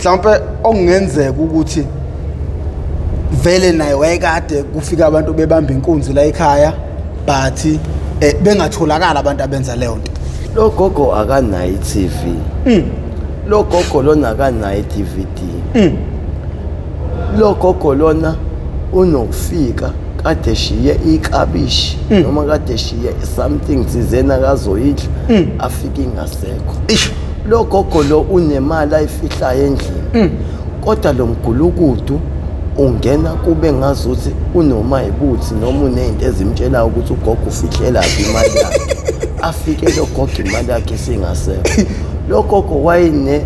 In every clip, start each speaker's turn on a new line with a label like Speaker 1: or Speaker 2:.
Speaker 1: Mhlawumbe okungenzeka ukuthi vele naye wayekade kufika abantu bebamba inkunzi la ekhaya, but bengatholakala abantu abenza leyo nto.
Speaker 2: Lo gogo akanayo i-TV. Lo gogo lona akanayo i-DVD. Lo gogo lona unokufika kade eshiye ikabishi noma kade eshiye something thizeni akazoyidla, afike ingasekho.
Speaker 1: Ish.
Speaker 2: Lo gogo lo unemali ayifihlayo endlini, kodwa lo mgulukudu ungena kube ngazuthi unoma ibuthi noma uney'nto ezimtshelayo ukuthi ugogo ufihlelaphi imali yakhe. Afike lo gogo, imali yakhe isingasekho. Lo gogo wayene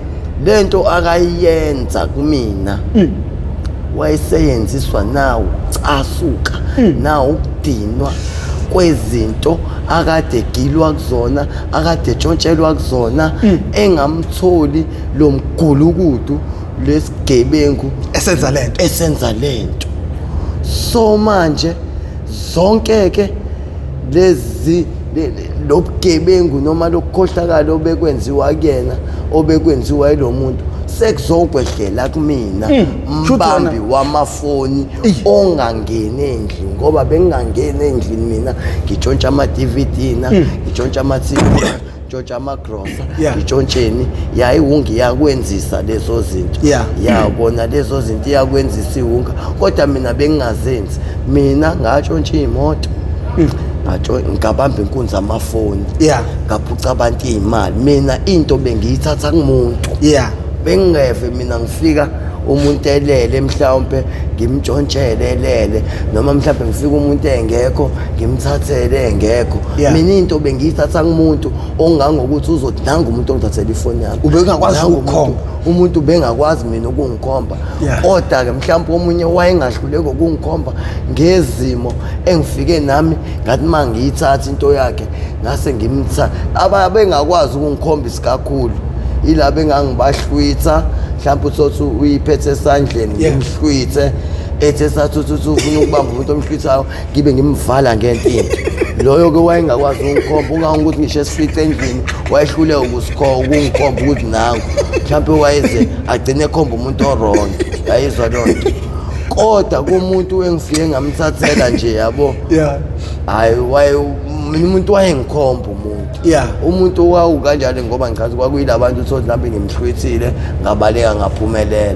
Speaker 2: lento akayenza kumina, wayeseyenziswa nawo casuka nawo ukudinwa kwezinto akade egilwa kuzona, akade etshontshelwa kuzona, engamtholi lo mgulukudu lesigebengu
Speaker 1: esenza lento.
Speaker 2: Esenza lento. So manje zonke ke lezi lobugebengu noma lokukhohlakala obekwenziwa kuyena, obekwenziwa yilo muntu, sekuzokwehlela kumina, mbambi wamafoni ongangeni endlini, ngoba bengingangeni endlini mina ngitshontsha ama-DVD na ngitshontsha ama-TV, ngitshontsha amagrosa, ngitshontsheni. Yayiwunga iyakwenzisa lezo zinto. Yabona, lezo zinto iyakwenzisa iwunga, kodwa mina bengingazenzi. Mina ngatshontsha iy'moto, ngabamba inkunzi amafoni, ngaphuca abantu iy'mali. Mina into bengiyithatha kumuntu. Bengingeve mina ngifika umuntu elele, mhlawumpe ngimtshontshele elele, noma mhlawumbe ngifika umuntu engekho, ngimthathele engekho. Mina into bengiyithatha kumuntu, ongangokuthi uzothi nanga umuntu ongithathela ifoni yami.
Speaker 1: Ubengakwazi
Speaker 2: Nangu
Speaker 1: ukukhomba.
Speaker 2: Umuntu bengakwazi mina ukungikhomba. Kodwa-ke mhlawumbe omunye wayengahluleki ukungikhomba ngezimo engifike nami ngathi uma ngiyithatha into yakhe ngase ngimtha bengakwazi ukungikhomba isikakhulu yilabo engangibahlwitha. Mhlawumbe uthothe uyiphethe esandleni, ngimhlwithe, ethi esathi uthi uthi ufuna ukubamba umuntu omhlwithayo, ngibe ngimvala ngento into. Loyo-ke wayengakwazi ukungikhomba, ungangokuthi ngisho esifice endlini wayehluleka ukungikhomba ukuthi nangu. Mhlawumpe wayeze agcine ekhomba umuntu o-wrong, yayizwa leyo nto. Kodwa kumuntu engifike ngamthathela nje, yabo, hhayi, waye mina umuntu wayengikhomba umuntu. Umuntu wawukanjalo, ngoba ngichaza kwakuyila bantu uthole mhlawumbe ngimhlwithile, ngabaleka, ngaphumelela,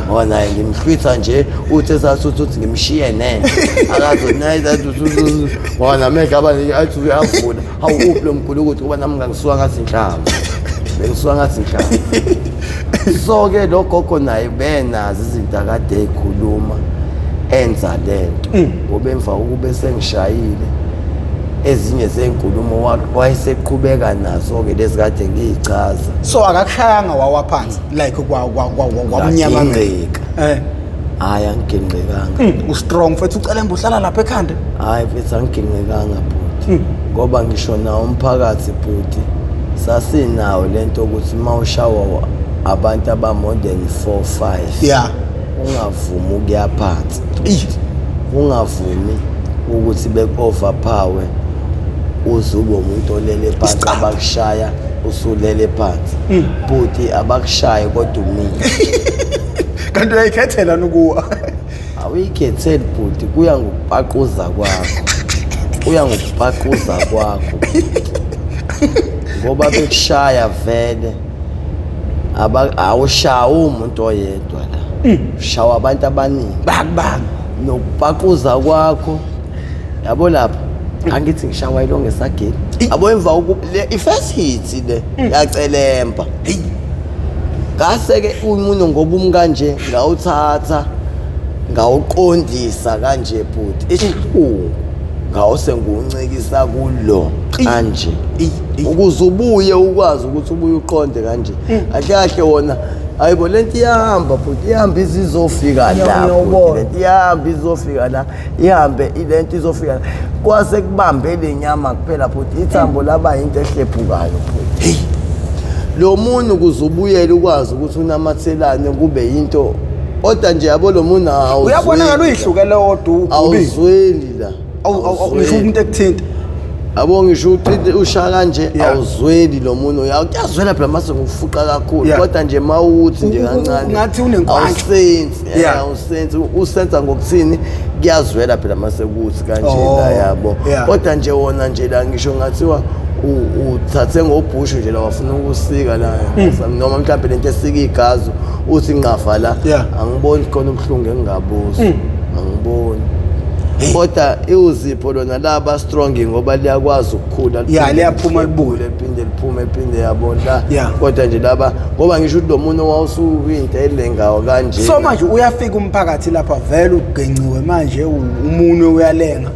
Speaker 2: ngoba naye ngimhlwitha nje, uthi esathi uthi ngimshiye nento akazothi naye ngoba namehlo aba athi uyavula, hawu, uphi lo mgulukudu? Ngoba nami ngangisuka ngathi inhlamvu, bengisuka ngathi inhlamvu. So-ke lo gogo naye benazo izinto akade ey'khuluma enza lento, ngoba emva kokube sengishayile ezinye zey'nkulumo wayeseqhubeka nazo-ke lezi kade ngiyichaza.
Speaker 1: So akakushayanga wawa phansi like kwamnyama?
Speaker 2: Ngaginqika. Hhayi, angiginqikanga.
Speaker 1: U-strong mfethu, ucelemba uhlala lapha ekhanda.
Speaker 2: Hhayi mfethu, angiginqikanga bhuti, ngoba ngisho nawo umphakathi bhuti sasinawo lento ukuthi uma ushawa abantu aba-more than four, five, ungavumi ukuya phansi, ungavumi ukuthi beku-overpower uze ube umuntu olele phansi.
Speaker 1: Isicabha.
Speaker 2: Abakushaya usulele phansi bhuti, abakushaye kodwa umile.
Speaker 1: Kanti uyayikhethela nokuwa?
Speaker 2: Awuyikhetheli bhuti, kuya ngokupaquza kwakho, kuya ngokupaquza kwakho, ngoba bekushaya vele awushawa umuntu oyedwa la, ushawa abantu abaningi.
Speaker 1: Bakubanga.
Speaker 2: Nokupaquza kwakho, yabo, lapha angithi ngishawa ilonge esageni, yabo, emva i-first hit le yacelemba, ngase-ke umuntu ngoba umi kanje, ngawuthatha ngawuqondisa kanje bhuti, isihlungu ngawuse ngiwuncikisa kulo kanje ukuze ubuye ukwazi ukuthi ubuye uqonde kanje kahle kahle wona. Hayibo, lento iyahamba bhuti, ihamba izizofika la.
Speaker 1: Ngiyawubona.
Speaker 2: Bhuti, lento iyahamba izofika la, ihambe lento izofika la, kwase kubambe le nyama kuphela bhuti, ithambo laba into ehlephukayo bhuti. Lo muntu ukuze ubuyele ukwazi ukuthi unamathelane kube yinto, kodwa nje yabo lo muntu awuzweli.
Speaker 1: Uyabonakala uyihlukele wodwa ugubile.
Speaker 2: Awuzweli la.
Speaker 1: Ngisho
Speaker 2: Awuzweli.
Speaker 1: umuntu ekuthinta.
Speaker 2: Yabo ngisho uqine usha kanje awuzweli lo munwe uyazwela phela mase ngufuqa kakhulu kodwa nje mawuthi nje kancane
Speaker 1: ngathi unenkwantshu
Speaker 2: awusensi awusensi usensa ngokuthini kuyazwela phela mase kuthi kanje la oh, yabo kodwa nje wona nje la ngisho ngathiwa uthathe ngobhushu nje la wafuna ukusika la hmm. noma mhlawumbe lento esika igazi uthi nqafa la angiboni khona ubuhlungu engingabuzwa hmm. angiboni kodwa iwuzipho lona laba strong ngoba liyakwazi ukukhula
Speaker 1: ya liyaphuma libuye
Speaker 2: liphinde liphume liphinde yabona la kodwa nje laba ngoba ngisho ukuthi lo muntu wawusuyinto elengawo kanje
Speaker 1: so manje uyafika umphakathi lapha vele ugenciwe manje umunwe uyalenga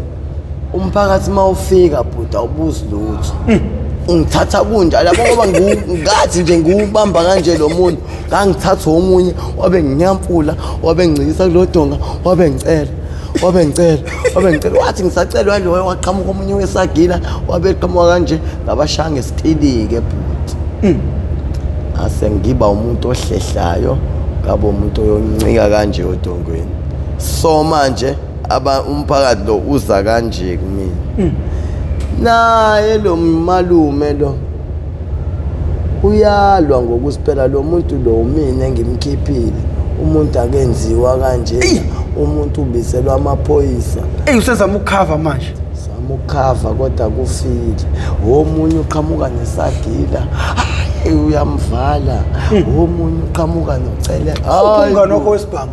Speaker 2: umphakathi uma ufika bhuti awubuzi lutho hmm. ungithatha kunjalo yabo ngoba ngathi nje ngiwubamba kanje lo muntu ngangithatha omunye wabe nginyampula wabe ngicikisa kulo donga wabe ngicela wabe ngicela wabe ngicela wathi ngisacelwa loyo waqhamuka omunye wesagila wabe qhamuka kanje ngabashaya ngesikilike bhuti hmm. ase ngiba umuntu ohlehlayo ngaba umuntu oyoncika kanje odongweni so manje aba umphakathi lo uza kanje kumina hmm. naye lo malume lo uyalwa ngokusiphela lo muntu lo umina engimkhiphile umuntu akenziwa kanje umuntu ubizelwa amaphoyisa
Speaker 1: eyi usezama ukukhava manje
Speaker 2: zama ukukhava kodwa kufile omunye uqhamuka nesagila hayi uyamvala hmm. omunye uqhamuka nocele
Speaker 1: hayi umngane wakho wesibhamu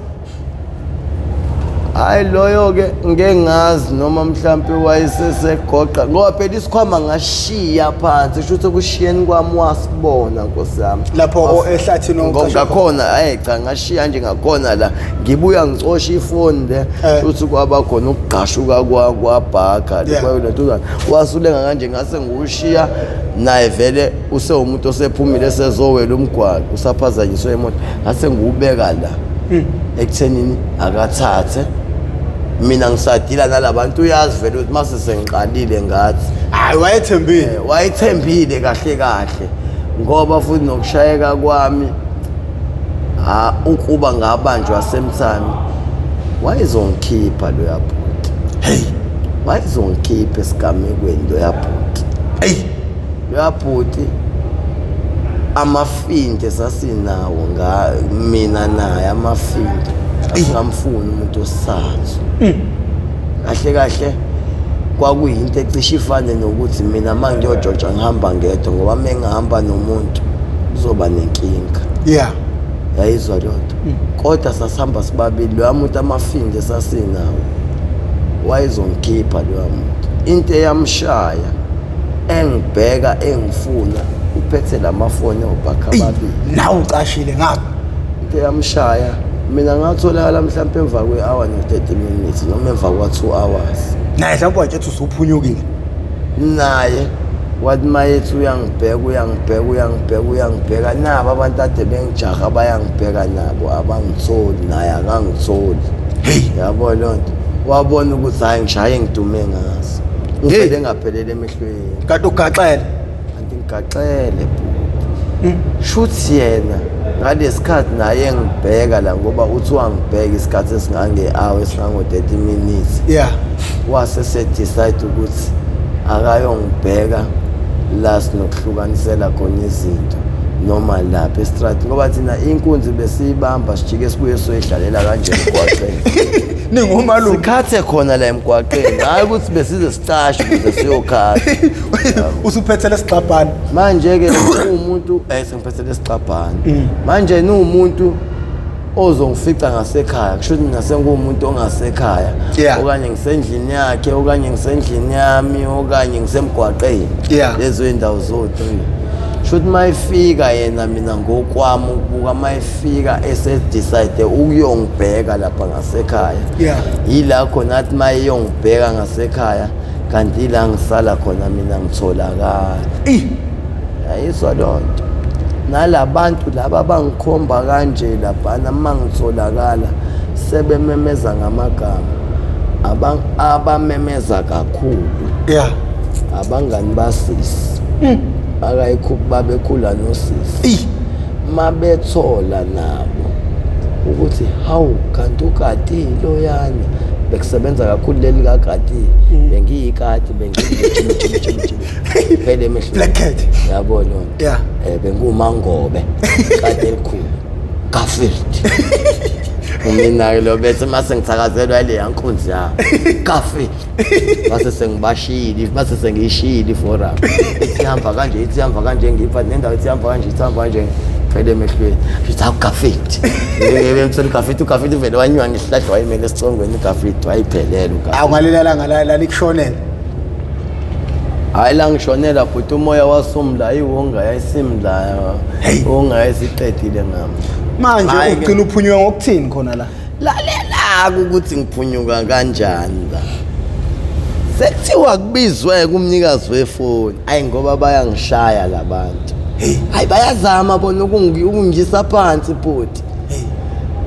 Speaker 2: Hayi loyo ke ngeke ngazi noma mhlampe wayesesegoqa ngoba phela isikhwama ngashiya phansi kusho ukuthi ekushiyeni kwami wasibona nkosi yami
Speaker 1: lapho ehlathini
Speaker 2: ngakhona hayi cha ngashiya nje ngakhona la ngibuya ngicosha ifoni le eh. kusho ukuthi kwaba khona ukugqashuka kwabhaka lentuzana wasulenga kanje ngase ngiwushiya naye vele usewumuntu osephumile esezowela umgwaqo usaphazanyiswe imoto ngase ngiwubeka la hmm. ekuthenini akathathe mina ngisadila nalabantu uyazi vele ukuthi mase sengiqalile ngathi
Speaker 1: hayi wayethembile eh,
Speaker 2: wayethembile kahle kahle ngoba futhi nokushayeka kwami ha ukuba ngabanjwa semthami wayezongikhipha loya bhuti
Speaker 1: hey
Speaker 2: wayezongikhipha esigamekweni loya bhuti
Speaker 1: hey
Speaker 2: loya bhuti amafinte sasinawo nga mina naye amafinte asingamfuni umuntu osathu hmm. kahle kahle kwakuyinto ecishe ifane nokuthi mina uma ngiyojoja ngihamba ngedwa ngoba uma ngihamba nomuntu kuzoba nenkinga
Speaker 1: yeah
Speaker 2: yayizwa leyo nto hmm. kodwa sasihamba sibabili loya muntu amafinde sasinawo wayezongikhipha loya muntu into eyamshaya engibheka engifuna uphethe lamafoni obhakha ababili
Speaker 1: nawe ucashile ngapha
Speaker 2: into eyamshaya mina ngatholakala mhlawumpe emva kwe-hour no-30 minutes noma emva kwa-2 hours
Speaker 1: naye mhlawumpe watshethi usuphunyukile
Speaker 2: naye wathi mayethi uyangibheka uyangibheka uyangibheka uyangibheka nabo abantu ade bengijaha bayangibheka nabo abangitholi naye akangitholi yabo loo nto wabona ukuthi hhayi ngishaye ngidume ngaso ngivele ngaphelele emehlweni
Speaker 1: kanti ugaxele
Speaker 2: kanti ngigaxele bhuti hmm. shuthi yena ngalesikhathi naye engibheka la ngoba uthi wangibheka isikhathi esingange-hour esingango-30 minutes
Speaker 1: yeah
Speaker 2: wase se-decide ukuthi akayongibheka la sinokuhlukanisela khona izinto noma lapha estradini ngoba thina inkunzi besiyibamba sijike sibuye soyidlalela kanje emgwaqeni
Speaker 1: ningomalume
Speaker 2: sikhathe khona la emgwaqeni hhayi ukuthi besize sicashe ukuze siyokhatha
Speaker 1: usuphethe lesigxabhane
Speaker 2: manje-ke uwumuntu um eh, sengiphethe lesigxabhane mm. manje niwumuntu ozongifica ngasekhaya kusho ukuthi mina senguwumuntu ongasekhaya okanye ngisendlini yakhe okanye ngisendlini yami okanye ngisemgwaqeni lezo iy'ndawo zo-three sho ukuthi uma efika yena mina ngokwami ukubuka uma efika esedecide ukuyongibheka lapha ngasekhaya yila khona athi uma eyongibheka ngasekhaya kanti ila ngisala khona mina ngitholakala yayizwa loo nto nalabantu laba bangikhomba kanje laphana uma ngitholakala sebememeza ngamagama abamemeza kakhulu
Speaker 1: yeah
Speaker 2: abangani basisi hmm. akayikhuphi babekhula nosisi mabethola nabo ukuthi hawu kanti ukati loyana Bekusebenza kakhulu leli kakati. Bengiyikati, bengiyijimijimijimi. Phela emehlweni.
Speaker 1: Black cat.
Speaker 2: Yabo leyo nto.
Speaker 1: Yeah.
Speaker 2: Bengumangobe. Kade elikhulu. Garfield. Mina-ke lo bethi mase ngithakazelwa leya nkunzi yami. Garfield. Base sengibashiyile, base sengiyishiyile iforum. Ithi ihamba kanje, ithi ihamba kanje ngipha nendawo ithi ihamba kanje, ithi ihamba kanje. Phela emehlweni. Ngithi hawu Garfield. Bemthola uGarfield, uGarfield uvele wanyuka ngesihlahla wayimele esicongweni uGarfield wayiphelela uGarfield.
Speaker 1: Awu ngalela langa lalikushonela.
Speaker 2: Hayi la ngishonela bhuti umoya wasumla iwonga yayisimla iwonga yayisiqedile ngami.
Speaker 1: Manje
Speaker 2: Hhayi ke.
Speaker 1: ugcina uphunyuka ngokuthini khona la?
Speaker 2: Lalela ukuthi ngiphunyuka kanjani la. Sekuthiwa kubizwe kumnikazi wefoni. Ayi ngoba bayangishaya labantu. Hayi bayazama bona ukungisa phansi bhuti.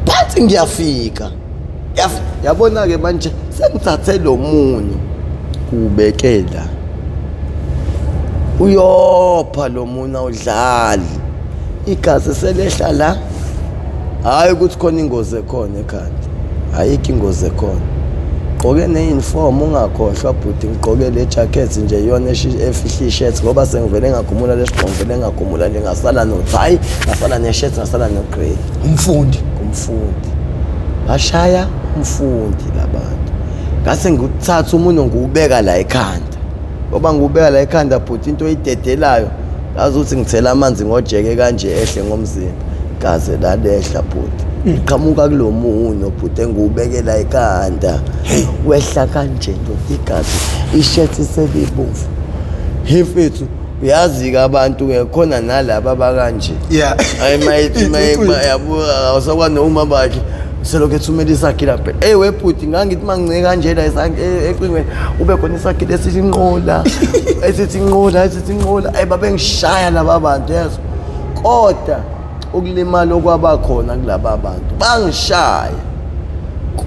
Speaker 2: Phansi ngiyafika. Yabona ke manje sengithathe lo munyu kubekela. Uyopha lo munyu awudlali. Igazi selehla la. Hayi ukuthi khona ingozi ekhona ekhanda. Ayikho ingozi ekhona. Gqoke ne-uniform ungakhohlwa bhuti, ngigqoke le jacket nje iyona efihla i-shirt ngoba sengivele ngakhumula lesigqoko, ngivele ngakhumula nje ngasala no-tie, ngasala ne-shirt, ngasala no-grey.
Speaker 1: Umfundi.
Speaker 2: Umfundi. Bashaya umfundi labantu. Ngase ngikuthatha umunwe ngiwubeka la ekhanda. Ngoba ngiwubeka la ekhanda bhuti into oyidedelayo ngazi ukuthi ngithela amanzi ngojeke kanje ehle ngomzimba. Gaze lalehla bhuti. Liqhamuka kulo munwe bhuti engiwubekela ekhanda. Wehla kanje ndoda igazi ishethi selibomvu. Hey mfethu uyazi-ke abantu ke khona nalaba abakanje.
Speaker 1: Yeah.
Speaker 2: Hayi mayithi mayiyabuka awusakwazi noma bakhe selokhu ethumela isagila phela. Ey webhuti ngangithi mangincike kanje la ecingweni ube khona isagila esithi inqola esithi inqola esithi inqola. Ey babengishaya laba bantu yezwa. Kodwa ukulimala okwaba khona kulaba bantu bangishaya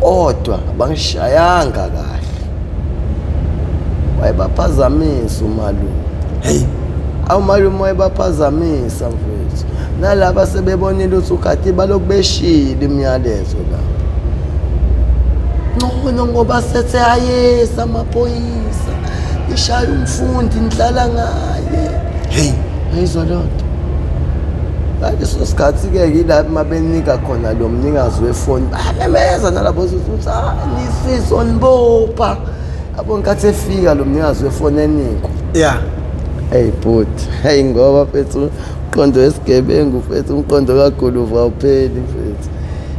Speaker 2: kodwa abangishayanga kahle. Wayebaphazamisa umalume.
Speaker 1: Hey.
Speaker 2: Awumalume wayebaphazamisa mfethu. Nalaba sebebonile ukuthi uGati balokhu beshile imiyalezo lapho. Ngcono ngoba sethe ayesa amaphoyisa. Ishaya umfundi nidlala ngaye.
Speaker 1: Hey.
Speaker 2: Ayizwa leyo nto. Ngaleso sikhathi-ke yilapho uma benika khona lo mnikazi wefoni bayamemeza nalabo ukuthi nisiso nibopha. Yabo ngenkathi efika lo mnikazi wefoni enikwa.
Speaker 1: Yeah.
Speaker 2: Hey bhuti, hey ngoba mfethu umqondo wesigebengu mfethu umqondo kaguluva awupheli mfethu.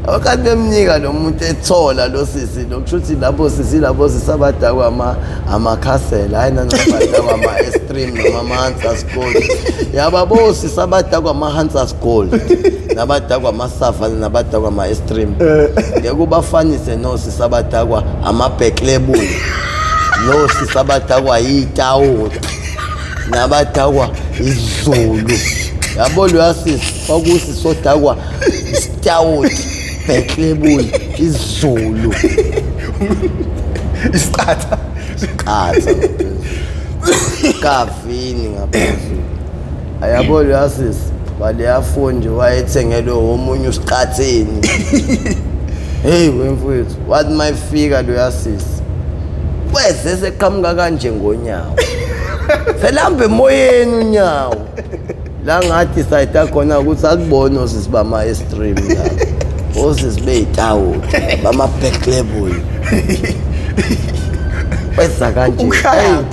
Speaker 2: Awukanti bemnika lo muntu ethola lo sisi lo kusho ukuthi labo sisi labo sisi abadakwa amakhasela hayi nanoma badakwa ama-extreme noma ama-Hunters Gold. Yaba bo sisi abadakwa ama-Hunters Gold nabadakwa ama-Savannah nabadakwa ama-extreme. Ngeke ubafanise nosisi abadakwa ama-Black Label nosisi abadakwa yitawuti nabadakwa isiZulu. Yabo loya sisi kwakusisi odakwa isitawuti, Black Label, isiZulu.
Speaker 1: Isiqatha.
Speaker 2: Qatha. Kavini ngaphezulu. Ayabo loya sisi baleya phone nje wayethengelwe omunye usiqatheni. Hey wemfowethu, wathi mayifika loya sisi. Weze seqhamuka kanje ngonyawo. Selamba emoyeni unyawo. La ngathi sayida khona ukuthi akubona osisi bama extreme la. Osisi beyitawuti bama Black Label. Weza kanje.
Speaker 1: Ushaya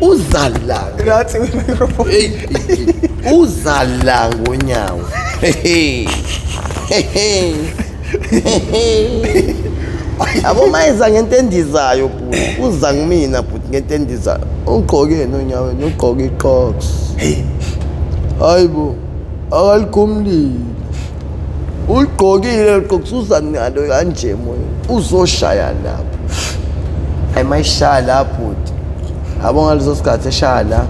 Speaker 2: Uza la.
Speaker 1: Nathi microphone.
Speaker 2: Hey, uza la ngonyawo. Hey. Hey. Yabo mayeza ngento endizayo bhuti. Uza kumina bhuti ngento endizayo. Ugqokeni onyaweni, ugqoke iqox.
Speaker 1: Hey.
Speaker 2: Hayibo. Akalikhumulile. Uligqokile iqox uza nalo kanje moya. Uzoshaya lapho. Hayi mayishaya la bhuti. Yabo ngaleso sikhathi eshaya la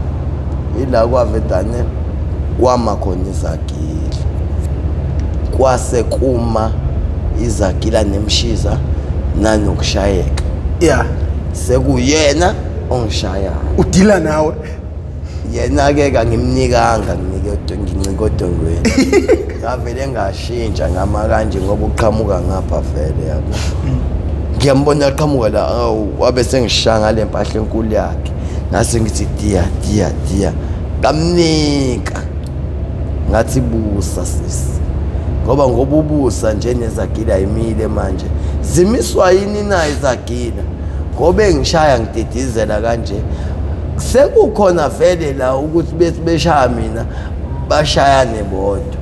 Speaker 2: ila kwavedane kwama khona izagila. Kwase kuma izagila nemshiza nanokushayeka.
Speaker 1: Yeah.
Speaker 2: Sekuyena ongishayayo.
Speaker 1: Udila nawe.
Speaker 2: Yena ke kangimnikanga nginike ngincike odongweni. Ngavele ngashintsha ngama kanje ngoba uqhamuka ngapha vele yabo. Ngiyambona aqhamuka la, awu, wabe sengishaya ngale mpahla enkulu yakhe. Ngase ngithi diya diya diya, ngamnika ngathi busa sisi, ngoba ubusa nje nezagila ayimile manje. Zimiswa yini na izagila? Ngoba engishaya ngididizela kanje, sekukhona vele la ukuthi bethi beshaya mina bashayane bodwa,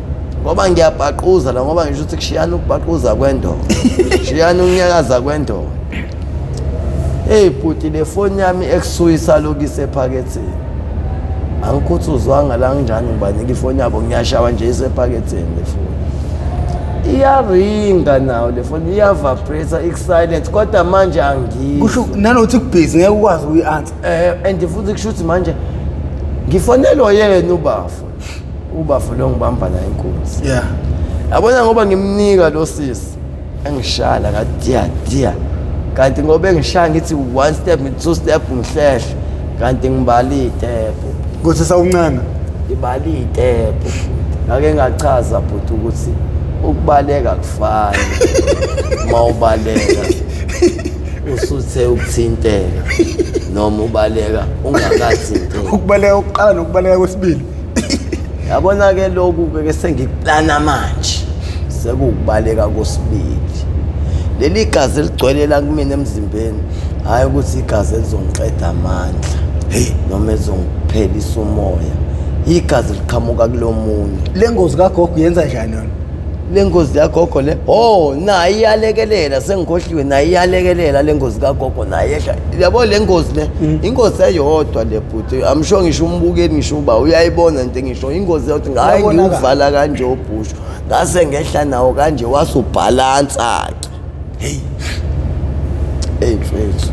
Speaker 2: ngoba ngiyabhaquza la, ngoba ngisho ukuthi kushiyana ukubhaquza kwendoda, shiyana ukunyakaza kwendoda. Hey bhuti, le foni yami ekusuyisa lokhu isephaketheni, angikhuthuzwanga la nginjani, ngibanika ifoni yabo, ngiyashawa nje, isephaketheni le foni, iyaringa nawo le foni, iya-vibrate, iku-silent, kodwa manje angizwa.
Speaker 1: Kusho nanokuthi ku-busy, ngeke ukwazi ukuyi-answer.
Speaker 2: And futhi kusho ukuthi manje ngifonelwa yena ubafo, ubafo lo ngibamba la inkunzi. Yabona, ngoba ngimnika lo sisi engishala ngathi diya diya, kanti ngoba engishaya ngithi one step, ngithi two step, ngihlehle, kanti ngibala iy'tephu.
Speaker 1: Kuthi sawuncane.
Speaker 2: Ngibala iy'tephu. Ngake ngachaza bhuti ukuthi ukubaleka kufani uma ubaleka usuthe ukuthinteka noma ubaleka ungakathinteki.
Speaker 1: Ukubaleka kokuqala nokubaleka kwesibili.
Speaker 2: Yabona-ke, lokhu ke sengikuplana manje sekuwukubaleka kwesibili. Leli gazi eligcwele la kumina emzimbeni, hhayi ukuthi igazi elizongiqeda amandla
Speaker 1: Hey.
Speaker 2: noma elizongiphelisa umoya, igazi liqhamuka kulo munye.
Speaker 1: Le ngozi kagogo yenza njani yona?
Speaker 2: Le ngozi yagogo le, oh, nayo iyalekelela, sengikhohliwe, nayo iyalekelela le ngozi kagogo, nayo yehla. Yabo le ngozi le, ingozi eyodwa le bhuti, I'm sure ngisho umbukeli, ngisho uba uyayibona into ngisho ingozi eyodwa ngayi.
Speaker 1: Iyabonakala.
Speaker 2: Ngiwuvala kanje ubhusho, ngase ngehla nawo kanje, wasubhalansa-ke.
Speaker 1: Hey.
Speaker 2: Eyi mfethu,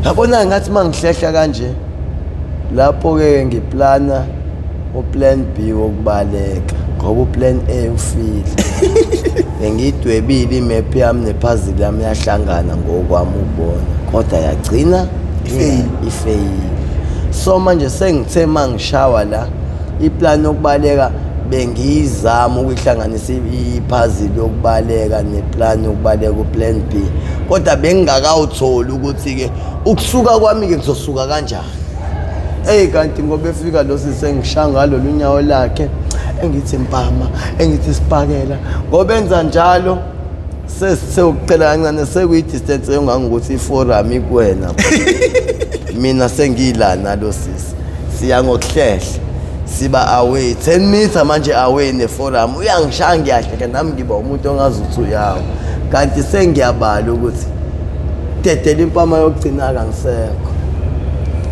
Speaker 2: yabona ngathi uma ngihlehla kanje lapho-ke ngiplana u-plan B wokubaleka, ngoba u-plan A ufile. Bengiyidwebile imephu yami ne-puzzle yami yahlangana ngokwami ukubona, kodwa yagcina
Speaker 1: Ifeyile.
Speaker 2: Ifeyile. So manje sengithe uma ngishawa la, i-plan yokubaleka bengiyizama ukuyihlanganisa i-puzzle yokubaleka ne-plan yokubaleka, u-plan B, kodwa bengingakawutholi ukuthi-ke ukusuka kwami-ke ngizosuka kanjani. Eyi, kanti ngoba efika lo sisengishaya ngalolu nyawo lakhe, engithi mpama, engithi sipakela, ngoba enza njalo sesithe ukucela kancane, sekuyi-distance engangokuthi i-forearm ikuwena, mina sengiyilana lo sisi, siya ngokuhlehla, siba away 10 meter manje away ne-forearm, uyangishaya, ngiyahlehla nami, ngiba umuntu ongazuthi uyawa, kanti sengiyabala ukuthi dedela impama yokugcina kangisekho,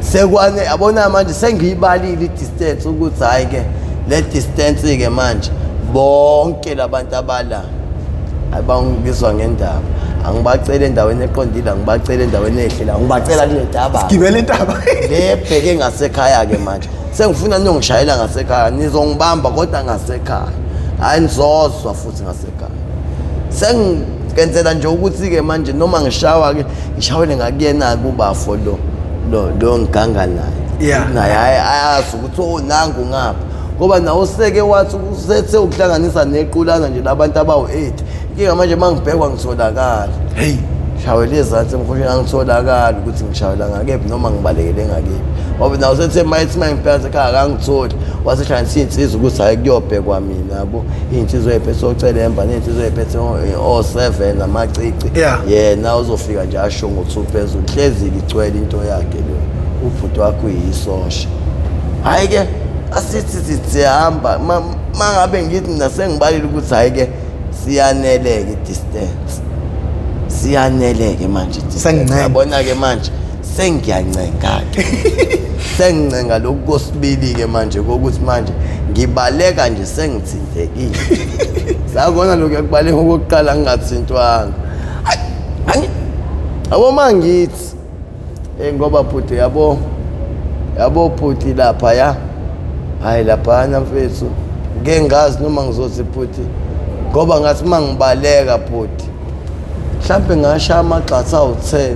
Speaker 2: sekwane. Yabona manje sengiyibalile i-distance ukuthi hhayi-ke le distance-ke manje bonke labantu abala abangibizwa ngendaba, angibacele endaweni eqondile, angibacele endaweni ehle, angibacela kule ntaba.
Speaker 1: Gibela intaba.
Speaker 2: Lebheke ngasekhaya-ke manje, sengifuna niyongishayela ngasekhaya, nizongibamba kodwa ngasekhaya, hhayi nizozwa futhi ngasekhaya. Sengenzela nje ukuthi-ke manje noma ngishawa-ke, ngishawele ngakuyena-ke ubafo lo lo lo ngiganga naye. Naye hhayi ayazi ukuthi oh nangu ngapha, ngoba nawo seke wathi usethe ukuhlanganisa nequlana nje labantu abawu-8. Inkinga manje uma ngibhekwa ngitholakala.
Speaker 1: Hey.
Speaker 2: Ngishawele ezansi emkhosheni, angitholakali ukuthi ngishawela ngakephi noma ngibalekele ngakephi, ngoba nawo sethe mayethi uma ngibheka sekhaya akangitholi, wasehlanganisa iy'nsizwa ukuthi hhayi kuyobhekwa mina, yabo, iy'nsizwa ey'phethe ocelemba ney'nsizwa ey'phethe o-seven amacici. Yena uzofika nje asho ngo-two phezulu, hlezi-ke igcwele into yakhe lo ubhuti wakho uyisosha. Hhayi-ke asithi sihamba, ma ngabe ngithi mina sengibalile ukuthi hhayi-ke siyaneleke i-distance, siyaneleke manje i-distance.
Speaker 1: Sengincenga.
Speaker 2: Yabona-ke manje sengiyancenga-ke, sengincenga lokhu kosibili-ke manje kokuthi manje ngibaleka nje sengithintekile. Sakona lokhu yakubaleka okokuqala ngingathintwanga. Hayi, yabo ma ngithi ngoba bhuti, yabo yabo bhuti, lapha ya, hayi laphana mfethu, ngeke ngazi noma ngizothi bhuti, ngoba ngathi uma ngibaleka bhuti mhlampe ngashaya amagxathu awu-10,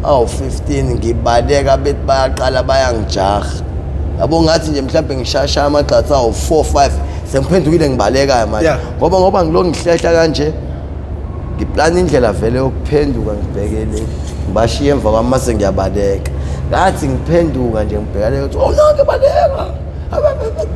Speaker 2: awu-15, ngibaleka, bethi bayaqala bayangijaha, yabo, ngathi nje mhlampe ngishashaya amagxathu awu-4, 5, sengiphendukile ngibalekayo manje. Ngoba ngilo ngihlehla kanje. Ngiplana indlela vele yokuphenduka ngibheke le, ngibashiye emva kwami mase ngiyabaleka. Ngathi ngiphenduka nje ngibheka le, ukuthi oh nonke baleka,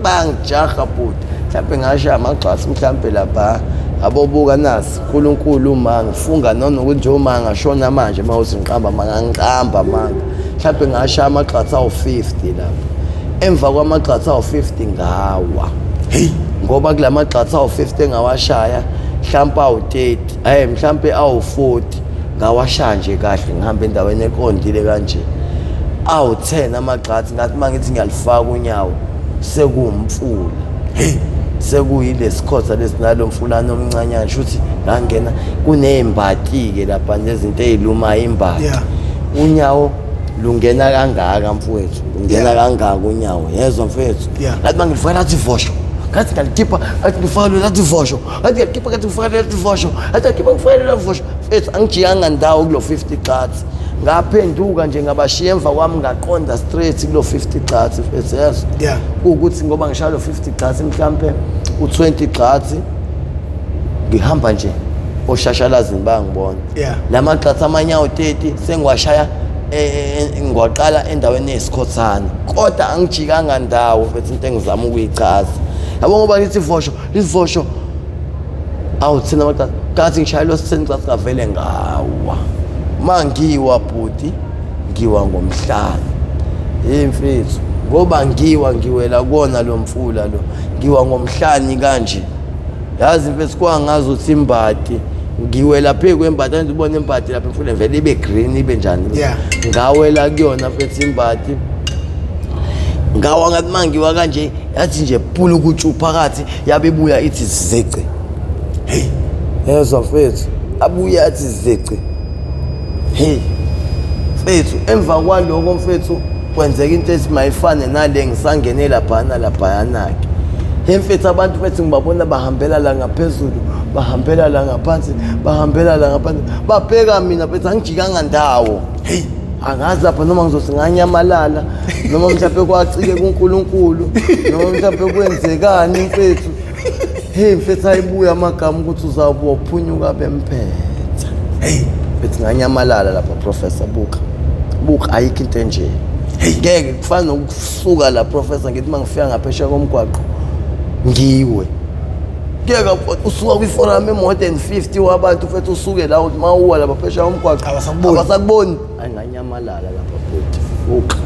Speaker 2: bangijaha bhuti. Mhlawumbe ngashaya amagxasi mhlawumbe lapha abobuka nasi uNkulunkulu uma ngifunga noma ukuthi nje uma ngashona manje uma uthi ngiqamba manga ngiqamba manga, mhlawumbe ngashaya amagxathu awu-50 lapha. Emva kwamagxathu awu-50 ngawa.
Speaker 1: Hey,
Speaker 2: ngoba kula magxathu awu-50 engawashaya mhlawumbe awu-30, hey mhlawumbe awu-40 ngawashaya nje kahle, ngihamba endaweni eqondile kanje. Awu-10 amagxathu, ngathi uma ngithi ngiyalifaka unyawo sekuwumfula.
Speaker 1: Hey,
Speaker 2: sekuyile sikhotha lesinalo mfulana omncanyana, shuthi ngangena kuney'mbati-ke lapha nezinto ey'lumayo imbati. Unyawo lungena kangaka mfowethu, lungena kangaka unyawo, yezwa mfowethu. Ngathi uma ngilifaka lathi vosho, ngathi ngalikhipha, ngathi ngifaka lo lathi vosho, ngathi ngalikhipha, ngathi ngifaka lathi vosho, ngathi ngalikhipha ngifaka lathi vosho. Mfethu angijiyanga ndawo kulo 50 gxatsi, ngaphenduka nje ngabashiya emva kwami, ngaqonda straight kulo 50 gxatsi mfethu, yezwa. Kuwukuthi ngoba ngishaya lo 50 gxatsi mhlampe u-20 gxatsi ngihamba nje oshashalazini bayangibona. La magxatsi amanye awu-30 sengiwashaya ngiwaqala endaweni eyisikhothana, kodwa angijikanga ndawo mfethu. Into engizama ukuyichaza yabo, ngoba ngithi vosho livosho awu-10 amagxatsi, ngathi ngishaya lo 10 gxatsi ngavele ngawa. Ma ngiwa bhuti, ngiwa ngomhlane. Hey mfethu, ngoba ngiwa ngiwela kuwona lo mfula lo, ngiwa ngomhlani kanje. Yazi mfethu kwangazi ukuthi imbati ngiwela phezu kwembati, angithi ubona imbati lapha emfuleni vele ibe green ibe njani. Ngawela kuyona mfethu imbati, ngawa ngathi uma ngiwa kanje yathi nje pulukutshu phakathi, yabe ibuya ithi zece.
Speaker 1: Hey,
Speaker 2: yezwa mfethu, abuye athi zece. Hey mfethu, emva kwaloko mfethu kwenzeka into ethi mayifane nale ngisangene laphana laphayana-ke. Hey mfethu, abantu mfethu ngibabona bahambela la ngaphezulu, bahambela la ngaphansi, bahambela la ngaphansi, babheka mina mfethu, angijikanga ndawo.
Speaker 1: Hey,
Speaker 2: angazi lapha noma ngizothi nganyamalala noma mhlawumbe kwacike kuNkulunkulu noma mhlawumbe kwenzekani mfethu. Hey mfethu, ayibuya amagama ukuthi uzawubuya uphunyuka bemphetha.
Speaker 1: Hey
Speaker 2: mfethu, nganyamalala lapha Professor. Buka buka, ayikho into enje.
Speaker 1: Hey,
Speaker 2: ngeke kufana nokusuka la Professor, ngithi mangifika ngaphesheya komgwaqo ngiwe. Ngeke usuka kwi-forum e-more than 50 wabantu mfethu, usuke la uthi mawuwa lapha phesheya komgwaqo
Speaker 1: Abasakuboni.
Speaker 2: abasakuboni. Anganyamalala lapha bhuti. Buka,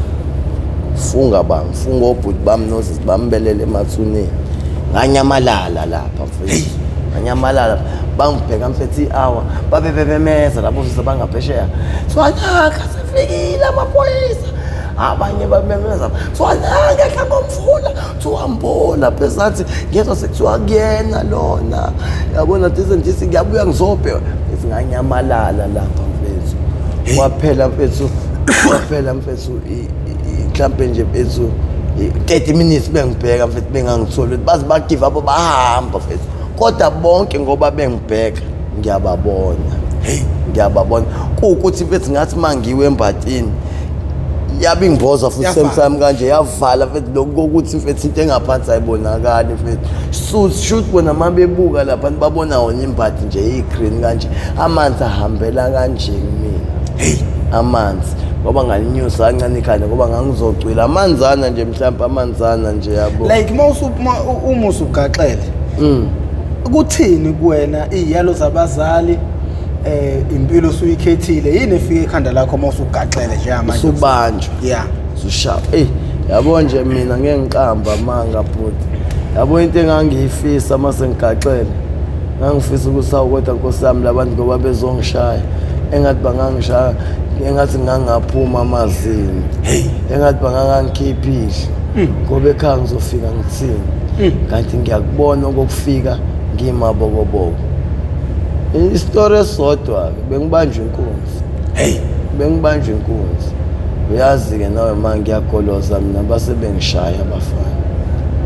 Speaker 2: funga bami, funga obhuti bami nosisi bambelele emathuneni. Nganyamalala lapha mfethu, nganyamalala. Bangibheka mfethu i-hour, babe bebemeza lapho sisi bangaphesheya, Swanaka sefikile amaphoyisa. Abanye babemeza Swanaka ehla komfula, kuthiwa mbona phezathi ngezwa sekuthiwa kuyena lona, yabona this and this, ngiyabuya ngizobheka. Mfethu nganyamalala lapha mfethu, kwaphela mfethu, kwaphela mfethu. Mhlampe nje mfethu 30 minutes bengibheka mfethu, bengangitholi, baze ba-give up bahamba mfethu. Kodwa bonke ngoba bengibheka ngiyababona.
Speaker 1: Hey,
Speaker 2: ngiyababona. Kuwukuthi mfethu ngathi mangiwe embatini yabe ingimboza futhi
Speaker 1: Yavala.
Speaker 2: same time kanje yavala mfethu, lokhu kokuthi mfethu into engaphansi ayibonakali mfethu. Shoot bona uma bebuka lapha babona wona imbati nje iyi-green kanje, amanzi ahambela kanje kumina.
Speaker 1: Hey,
Speaker 2: amanzi ngoba ngalinyusa kancane ikhanda ngoba ngangizocwila amanzana nje, mhlawumbe amanzana nje yabo.
Speaker 1: Like uma usugaxele, kuthini kuwena iy'yalo zabazali, impilo osuyikhethile, yini efika ekhanda lakho uma usugaxele njengamanje?
Speaker 2: Usubanjwa. Usushaya. Ey, yabo nje mina ngeke ngiqamba amanga bhuti. Yabo into engangiyifisa mase ngigaxele, ngangifisa ukuthi awu kodwa Nkosi yami labantu ngoba bezongishaya, engathi bangangishaya, engathi ngangaphuma amazinyo.
Speaker 1: Hey,
Speaker 2: engathi bangangikhipha idlo ngoba ekhaya ngizofika ngithini, kanti ngiyakubona okokufika ngimabokoboko. Isitori esisodwa-ke, bengibanjwa inkunzi.
Speaker 1: Hey,
Speaker 2: bengibanjwa inkunzi. Uyazi-ke nawe ma ngiyagoloza mina, base bengishaya abafana,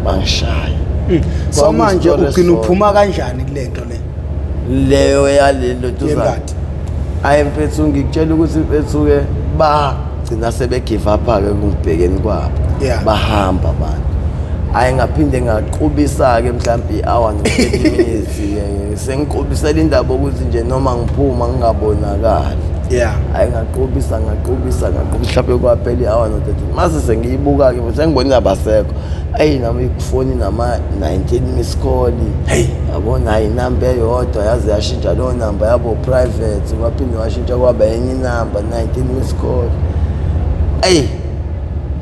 Speaker 2: bangishaya.
Speaker 1: So manje
Speaker 2: Kwakuyi-story
Speaker 1: ugcina
Speaker 2: esisodwa.
Speaker 1: uphuma kanjani kule nto le?
Speaker 2: Leyo yalelo ntuzana.
Speaker 1: Yembati.
Speaker 2: Hayi mfethu, ngikutshela ukuthi mfethu-ke bagcina sebe-give up-ke kungibhekeni kwabo. Bahamba abantu. Hhayi, ngaphinde ngaqubisa-ke mhlawumbe i-hour no-30 minutes-ke, sengiqubisela indaba ukuthi nje noma ngiphuma ngingabonakali. Hhayi, ngaqubisa ngaqubisa ngaqubisa, mhlawumbe kwaphela i-hour no-30. Mase sengiyibuka-ke sengibonile abasekho. Eyi, nami ifoni nama-19 miss call.
Speaker 1: Hey.
Speaker 2: Yabona, hhayi, inamba eyodwa yaze yashintsha leyo namba yabo private, kwaphinde washintsha kwaba enye inamba, 19 miss call. Eyi,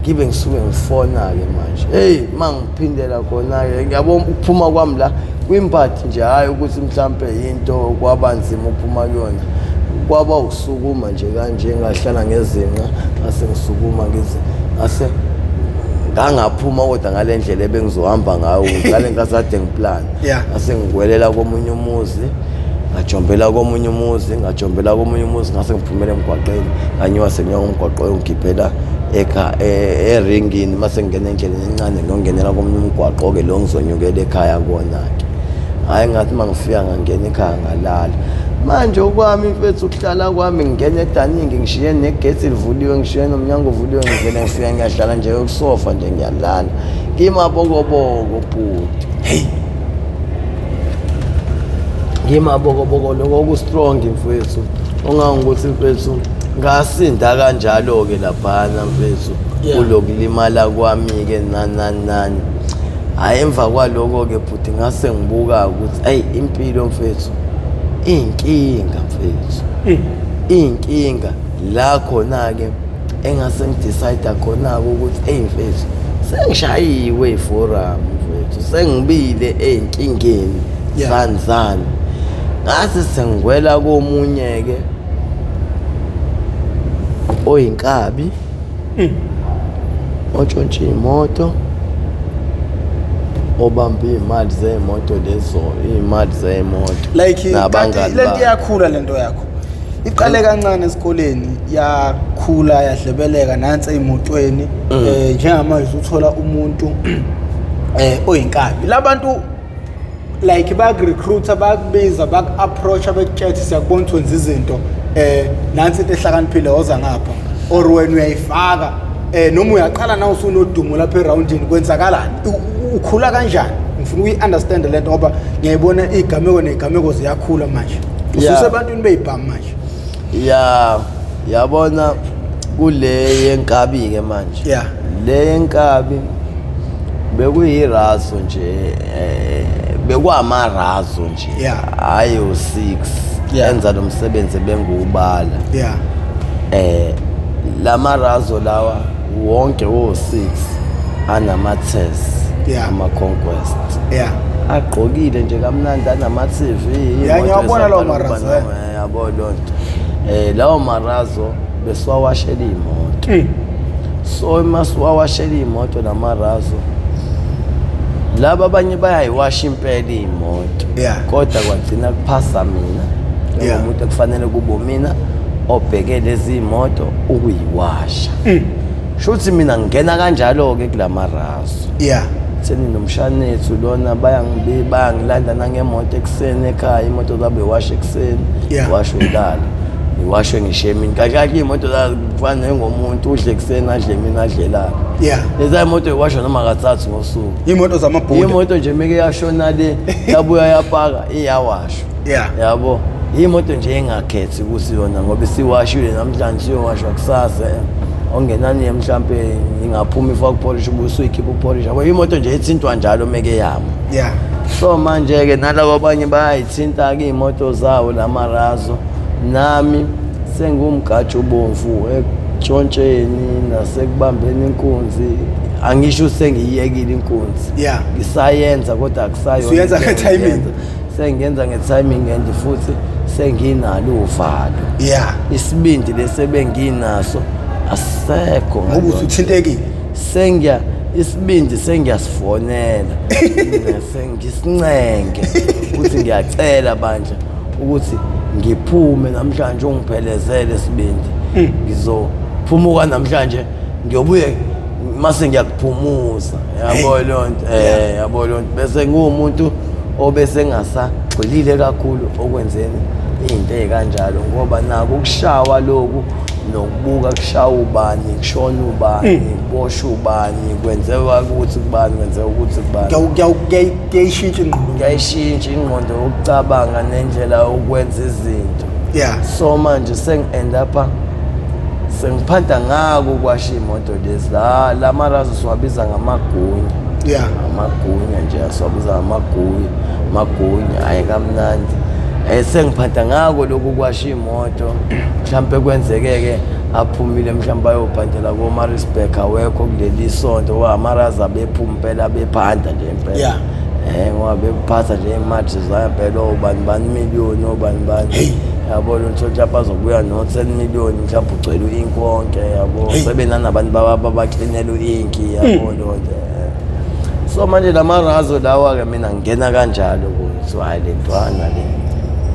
Speaker 2: ngibe ngisuke ngifona-ke manje. Hey, uma ngiphindela khona-ke, ngiyabona ukuphuma kwami la kwimphathi nje, hhayi ukuthi mhlampe into kwaba nzima ukuphuma kuyona. Kwaba ukusukuma nje kanje, ngahlala ngezinqa, ngase ngisukuma ngize ngase ngangaphuma, kodwa ngale ndlela ebengizohamba ngayo ngale nkathi kade ngiplana. Ngase ngiwelela komunye umuzi, ngajombela komunye umuzi, ngajombela komunye umuzi, ngase ngiphumela emgwaqeni, nganyuka sengiya umgwaqo oyongikhiphela eringini. Mase ngingena endleleni encane ngiyongenela komunye umgwaqo-ke lo ngizonyukela ekhaya kuwona-ke. Hhayi, ngathi uma ngifika ngangena ekhaya ngalala. Manje okwami mfethu ukuhlala kwami ngingena edaningi, ngishiye negesi livuliwe, ngishiye nomnyango uvuliwe, ngivele ngifika ngiyahlala nje kusofa nje ngiyalala. Ngimabokoboko bhuti.
Speaker 1: Hey.
Speaker 2: Ngimabokoboko lokho ku-strong mfethu. Ongangokuthi mfethu ngasinda kanjalo-ke laphana mfethu kulokulimala kwami-ke nani nani nani. Hhayi, emva kwaloko-ke bhuti ngase ngibuka ukuthi eyi impilo mfethu iyinkinga mfethu. Iyinkinga la khona-ke engase ngidecide khona-ke ukuthi eyi mfethu sengishayiwe iforum mfethu, sengibile ey'nkingeni zani zani. Ngase sengiwela komunye-ke oyinkabi ontshontshe iy'moto, obamba iy'mali zey'moto lezo, iy'mali zey'moto.
Speaker 1: Like kanti lento iyakhula lento yakho. Iqale kancane esikoleni, yakhula yadlebeleka nansi ey'motweni. Njengamanje uthola umuntu oyinkabi. Labantu like bayakurecruiter, bayakubiza, baku-approach-a, bekutshela ukuthi siyakubona ukuthi wenza izinto, nansi into ehlakaniphile, woza ngapha, or wena uyayifaka, noma uyaqala nawe usunodumo lapha erawundini, kwenzakalani? Ukhula kanjani? Ngifuna ukuyi-understand le nto ngoba ngiyayibona iy'gameko ney'gameko ziyakhula manje. Ususebantwini beyibhamu manje.
Speaker 2: Ya, yabona kule yenkabi-ke manje. Le yenkabi bekuyirazo nje, bekwamarazo nje. Hhayi u-6 enza lo msebenzi bengiwubala. Lamarazo lawa wonke wo-6 anama-test, ama-conquest. Agqokile nje kamnandi, anama-T V.
Speaker 1: Yeah, ngiyawabona lawo marazo, eh.
Speaker 2: Yabo loo nto. Lawo marazo besiwawashela iy'moto. So uma siwawashela iy'moto lamarazo, laba abanye bayayiwasha impela iy'moto. Kodwa kwagcina kuphasa mina. Njengomuntu ekufanele kube mina obheke lezi iy'moto ukuyiwasha. Shuthi mina ngingena kanjalo-ke kulamarazo. Theni nomshanethu lona bayangilanda nangemoto ekuseni ekhaya, imoto zabo iwashe ekuseni, iwashwe ilala, iwashwe ngisho emini. Kahle kahle iy'moto zazo kufana njengomuntu udle ekuseni, adle emini, adle elala. Leza imoto iwashwa noma kathathu ngosuku.
Speaker 1: Iy'moto zamabhuda.
Speaker 2: Imoto nje meke yashona le, yabuya yapaka, iyawashwa. Yabo. Imoto nje engakhethi ukuthi yona ngoba isiwashile namhlanje siyowashwa kusasa. Ongenani mhlampe ingaphuma ifake upolish, ubuye usuyikhipha upolish. Yabo, imoto nje ethintwa njalo meke yama. So manje-ke nalabo abanye bayayithinta-ke iy'moto zawo lamarazo. Nami sengiwumgatsha ubomvu ekutshontsheni nasekubambeni inkunzi. Angisho sengiyiyekile inkunzi. Ngisayenza kodwa akusayona.
Speaker 1: Usuyenza
Speaker 2: into
Speaker 1: nge-timing.
Speaker 2: engiyenza. Sengiyenza nge-timing and futhi senginalo uvalo. Isibindi lesi ebenginaso asisekho
Speaker 1: Ngoba
Speaker 2: ngalokho.
Speaker 1: usuthintekile.
Speaker 2: Isibindi sengiyasifonela. Sengisincenge ukuthi ngiyacela bandla ukuthi ngiphume namhlanje ungiphelezele isibindi. Ngizophumuka namhlanje ngiyobuye mase ngiyakuphumuza. Yabo leyo nto. Yabo leyo nto. Bese ngiwumuntu obese ngasagxilile kakhulu okwenzeni into ezikanjalo ngoba nako ukushawa lokhu Nokubuka kushaya ubani, kushona ubani, kuboshwa ubani, kwenzeka ukuthi kubani, kwenzeka ukuthi kubani.
Speaker 1: Kuyayishintsha ingqondo.
Speaker 2: Kuyayishintsha ingqondo yokucabanga nendlela yokwenza izinto. So manje sengi-end up sengiphanda ngako kwasho iy'moto lezi la la marazo siwabiza ngamagunya. Amagunya nje asiwabiza ngamagunya, magunya, hhayi kamnandi. Sengiphanda ngako lokhu kwasho iy'moto, mhlampe kwenzeke-ke aphumile mhlawumbe ayobhandela ko-Maritzburg, awekho kuleli sonto, ngoba amaraza abephuma impela bephanda nje impela. Ngoba bephatha nje imali zangempela obani bani million, obani bani. Yabo lo mhlawumbe bazobuya no-10 million, mhlawumbe ugcwele u-ink wonke, yabo. Sebenanabantu babaklinela u-ink, yabo lo nto. So manje lamarazo lawa-ke mina ngingena kanjalo kuyo. So hhayi le ntwana le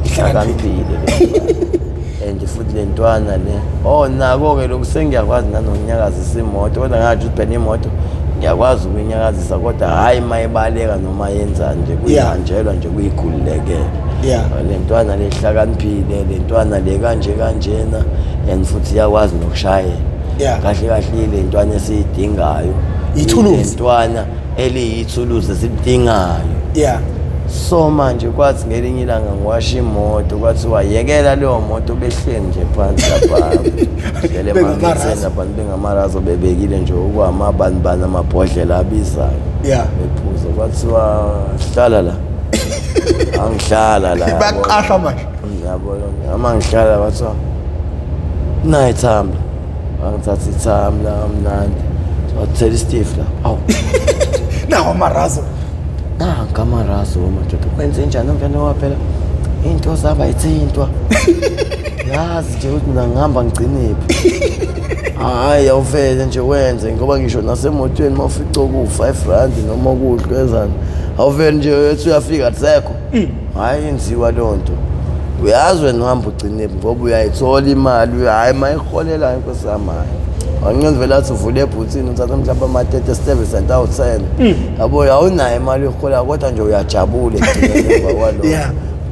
Speaker 2: ihlakaniphile le ntwana. And futhi le ntwana le, oh nako-ke lokhu sengiyakwazi nanokunyakazisa imoto, kodwa ngathi ukuthi phela imoto ngiyakwazi ukuyinyakazisa, kodwa hhayi uma ibaleka noma yenzani nje, kuyihanjelwa nje, kuyikhululekele. Le ntwana le ihlakaniphile, le ntwana le kanje kanjena, and futhi iyakwazi nokushayela. Kahle kahle le ntwana esiyidingayo,
Speaker 1: Ithuluzi.
Speaker 2: le ntwana eliyithuluzi esilidingayo. So manje kwathi ngelinye ilanga ngiwasha imoto, kwathiwa yekela leyo moto, behleli nje phansi lapha. Hlele
Speaker 1: Bengamarazo.
Speaker 2: emanzini lapha, bengamarazo, bebekile nje okwamabani bani amabhodlela abizayo. Bephuza, kwathiwa hlala la. Angihlala la.
Speaker 1: Bayaqasha manje.
Speaker 2: Yabo, uma ngihlala kwathiwa nayi ithambla. Angithatha ithambla kamnandi. Wathela isitifu la. Awu.
Speaker 1: Nawo amarazo.
Speaker 2: Nanka amarazo madoda. Kwenze njani umntwana waphela? Into zaba ithintwa. Yazi nje ukuthi mina ngihamba ngigcinephi. Hhayi awuvele nje wenze, ngoba ngisho nasemotweni uma ufica oku-5 rand noma okuhlwezana, awuvele nje uthi uyafika akusekho. Hhayi yenziwa leyo nto. Uyazi wena uhamba ugcinephi ngoba uyayithola imali, hhayi uma iholela inkosi yami hhayi. Wanqeni vele athi uvule ebhuthini uthatha mhlawumbe ama-37 cent awu-10. Yabo awunayo imali yokuhola kodwa nje uyajabula ekugcineni emva kwalokho.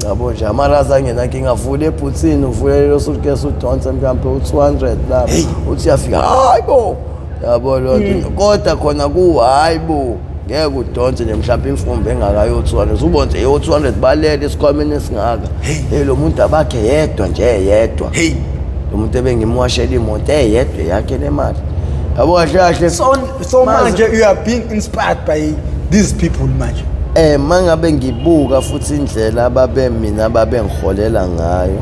Speaker 2: Yabo nje amaraza angenankinga, avule ebhuthini, uvule lelo suitcase udonse mhlawumbe u-200 lapho. Uthi uyafika, hayi bo. Yabo leyo nto. Kodwa khona ku hayi bo. Ngeke udonse nje mhlawumbe imfumbe engaka yo-200. Ubone nje yo-200 balele esikhwameni esingaka. Hey lo muntu abakhe yedwa nje yedwa. Lo muntu ebengimwashela imoto eyedwa yakhe le mali. Yabo kahle kahle.
Speaker 1: So manje you are being inspired by these people manje.
Speaker 2: Mangabe ngibuka futhi indlela ababe mina babengiholela ngayo.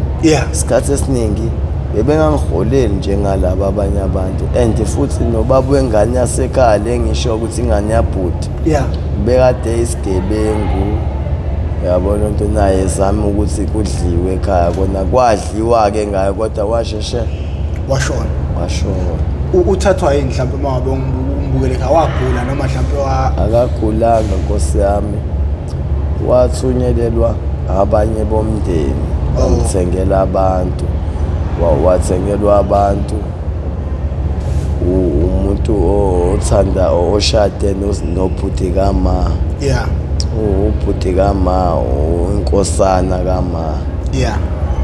Speaker 2: Isikhathi esiningi bebengangiholeli njengalaba abanye abantu, and futhi nobaba wengane yasekhaya le ngisho ukuthi ingane yabhuti. Bekade isigebengu. Yabona into naye ezama ukuthi kudliwe ekhaya, kona kwadliwa ke ngayo kodwa washeshe
Speaker 1: washona.
Speaker 2: Washona.
Speaker 1: Uthathwa yini mhlawumbe uma ngabe umbukele ekhaya, wagula noma mhlawumbe wa
Speaker 2: Akagulanga nkosi yami. Wathunyelelwa abanye bomndeni, bamthengela abantu. Wathengelwa abantu. Umuntu othanda oshade nobhuti kama. Ubhuti kama, inkosana kama.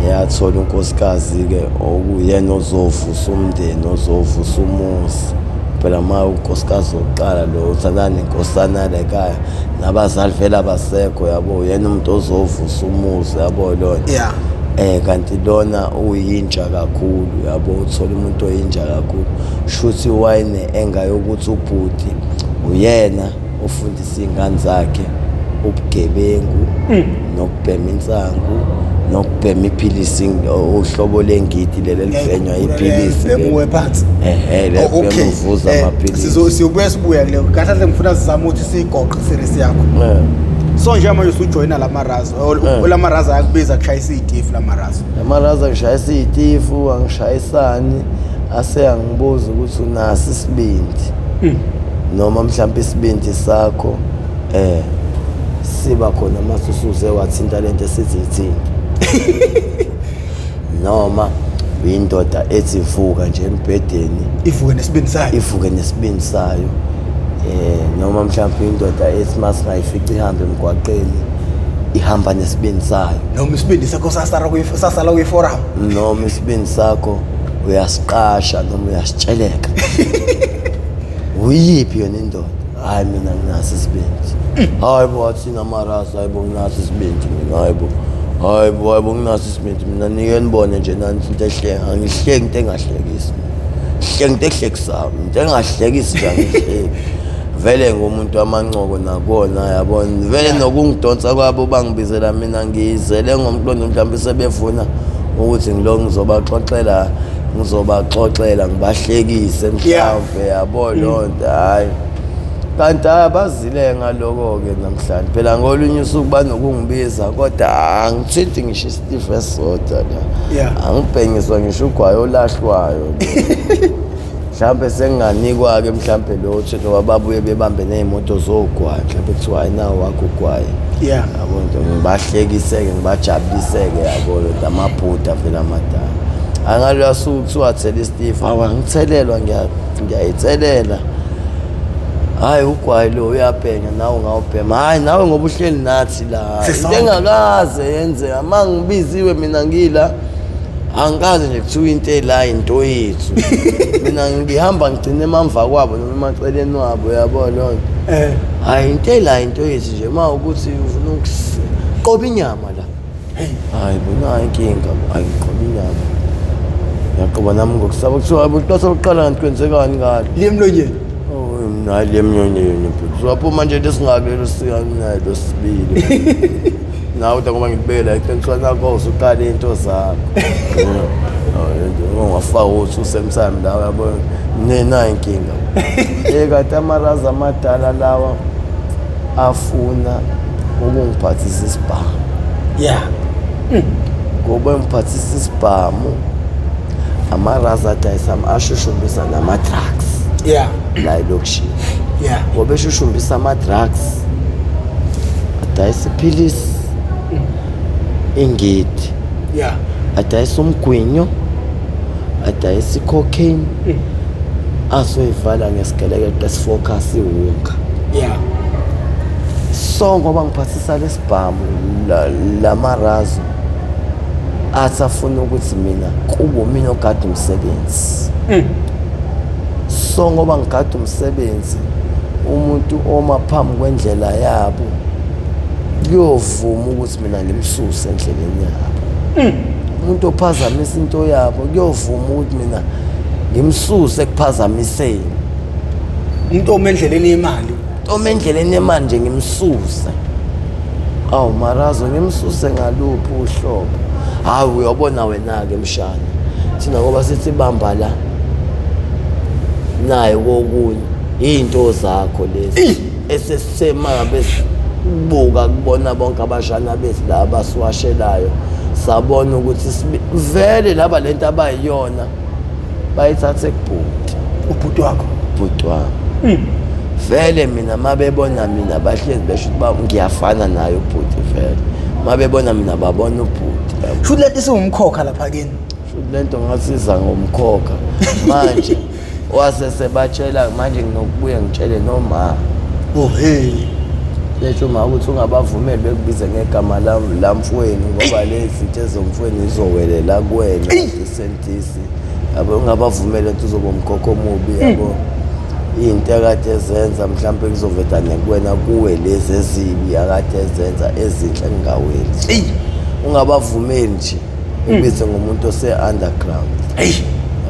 Speaker 2: Yathola unkosikazi ke okuyena ozovusa umndeni, ozovusa umuzi. Phela ma unkosikazi wokuqala lo uthandana nenkosana lekhaya, nabazali vele abasekho, yabo, yena umuntu ozovusa umuzi, yabo lona. Kanti lona uyintsha kakhulu, yabo, uthola umuntu oyintsha kakhulu. Shuthi wayene enga yokuthi ubhuti uyena ofundisa iy'ngane zakhe ubugebengu, nokubhema insangu, nokubhema iphilisi, uhlobo lengidi leli elibhenywa iphilisi.
Speaker 1: Bemuwe phansi.
Speaker 2: Le bhema uvuza amaphilisi.
Speaker 1: Siyobuya sibuya kuleyo. Kahle kahle ngifuna sizame ukuthi siyigoqe series yakho. So nje manje usujoyina lamarazo. Lamarazo ayakubiza kushayisa iy'tifu lamarazo.
Speaker 2: Lamarazo angishayisa iy'tifu, angishayisani, ase angibuza ukuthi unaso isibindi. Noma mhlawumbe isibindi sakho siba khona mase usuze wathinta lento esithi ithinta. Noma uyindoda ethi ivuka nje embhedeni,
Speaker 1: ivuke nesibindi sayo.
Speaker 2: Ivuke nesibindi sayo. Noma mhlawumbe indoda ethi masingayifica ihambe emgwaqeni ihamba nesibindi sayo.
Speaker 1: Noma isibindi sakho sasala kuyi-forum.
Speaker 2: Noma isibindi sakho Uyasiqasha noma uyasitsheleka? Uyiphi yona indoda? Hayi, mina nginaso isibindi. Hayi bo, athina amarasa. Hayi bo, nginaso isibindi mina. Hayi bo, hayi bo, hayi bo, nginaso isibindi mina. Nike nibone nje nansi into ehleka. Angihleki into engahlekisi, hleki into ehlekisayo, into engahlekisi nje angihleki. Vele ngumuntu amancoko nakona, yabona, vele nokungidonsa kwabo bangibizela mina ngiyizele ngomqondo mhlawumbe sebefuna ukuthi ngilo ngizobaxoxela ngibahlekise mhlawumbe, yabo loo nto. Hhayi, kanti hhayi, abazile ngaloko-ke namhlanje. Phela ngolunye usuku banokungibiza, kodwa angithinti ngisho isitifu esisodwa la. Angibhengiswa ngisho ugwayi olahlwayo. Mhlawumbe senginganikwa-ke mhlawumbe lo thetho, ngoba babuye bebambe ney'moto zogwayi, mhlawumbe kuthiwa hayi, nawo wakho ugwayi. Yabo nto, ngibahlekise-ke, ngibajabuliseke, yabo lento. Amabhuda vele amadala angaloya suku kuthiwa thela isitifu, hawu, angithelelwa, ngiyayithelela. Hhayi, ugwayi lo uyabhenya, nawe ungawubhema. Hhayi, nawe ngoba uhleli nathi la. Into
Speaker 1: Sisonke.
Speaker 2: engakaze yenzeka uma ngibiziwe mina ngila, angikaze nje kuthiwa into ela into yethu. Mina ngihamba ngigcine emamva kwabo noma emaceleni wabo, yabo loo nto. Hhayi, into ela into yethu nje, uma ukuthi ufuna ukuqoba inyama la. Hayi bo, nayo inkinga bo. Hayi, ngiqoba inyama, ngiyaqoba nami ngokusaba. Kuthiwa hayi, uqala kanti kwenzekani ngalo?
Speaker 1: Liye emlonyeni.
Speaker 2: Oh, mina hayi, le emlonyeni bhuti. Waphuma nje lesingaki lelo sika nayo lo sibili nawe, kodwa ngoba ngikubekela eqinisweni nakho, usuqala iy'nto zakho. Ungafaka ukuthi usemsamo la, uyabona, nenayo inkinga. Kanti amaraza amadala lawa afuna ukungiphathisa isibhamu. Ngoba engiphathisa isibhamu, amaraza adayisa ashushumbisa nama-drugs la elokishini. Ngoba eshushumbisa ama-drugs, adayisa iphilisi, ingidi, adayisa umgwinyo, adayisa i-cocaine, azoyivala ngesigelekeqe esifocus iwunga. So ngoba ngiphathisa lesibhamu lamarazo athi afuna ukuthi mina kube mina ogada umsebenzi. So ngoba ngigada umsebenzi, umuntu oma phambi kwendlela yabo kuyovuma ukuthi mina ngimsuse endleleni yabo. Umuntu ophazamisa into yabo kuyovuma ukuthi mina ngimsuse ekuphazamiseni.
Speaker 1: Umuntu oma endleleni yemali.
Speaker 2: Oma endleleni yemali nje ngimsuse. Awu marazo, ngimsuse ngaluphi uhlobo? Hayi, uyobona wena-ke mshana, thina ngoba sithi bamba la naye kokunye iy'nto zakho lezi esesisemabe sibuka kubona bonke abashana bethu la abasiwashelayo, sabona ukuthi vele laba lento abayiyona bayithathe kubhuti.
Speaker 1: Ubhuti wakho?
Speaker 2: Bhuti wami. Vele mina uma bebona mina bahlezi besho ukuthi ngiyafana naye ubhuti. Vele uma bebona mina babona ubhuti, yabo.
Speaker 1: Shuthi lento isiwumkhokha lapha kini.
Speaker 2: Futhi lento ngasiza ngomkhokha manje, wase sebatshela manje nginokubuye ngitshele noma
Speaker 1: Oh hey.
Speaker 2: Lesho uma ukuthi ungabavumeli bekubize ngegama lamfowenu, ngoba lezi zinto ezomfowenu izowelela kuwena isentisi, yabo. Ungabavumeli ukuthi uzoba umkhokha omubi, yabo, into akade ezenza mhlawumbe kuzovedane kuwena, kuwe lezi ezibi akade ezenza, ezinhle kungaweli. Ungabavumeli nje ubize ngomuntu ose-underground.
Speaker 1: Hey.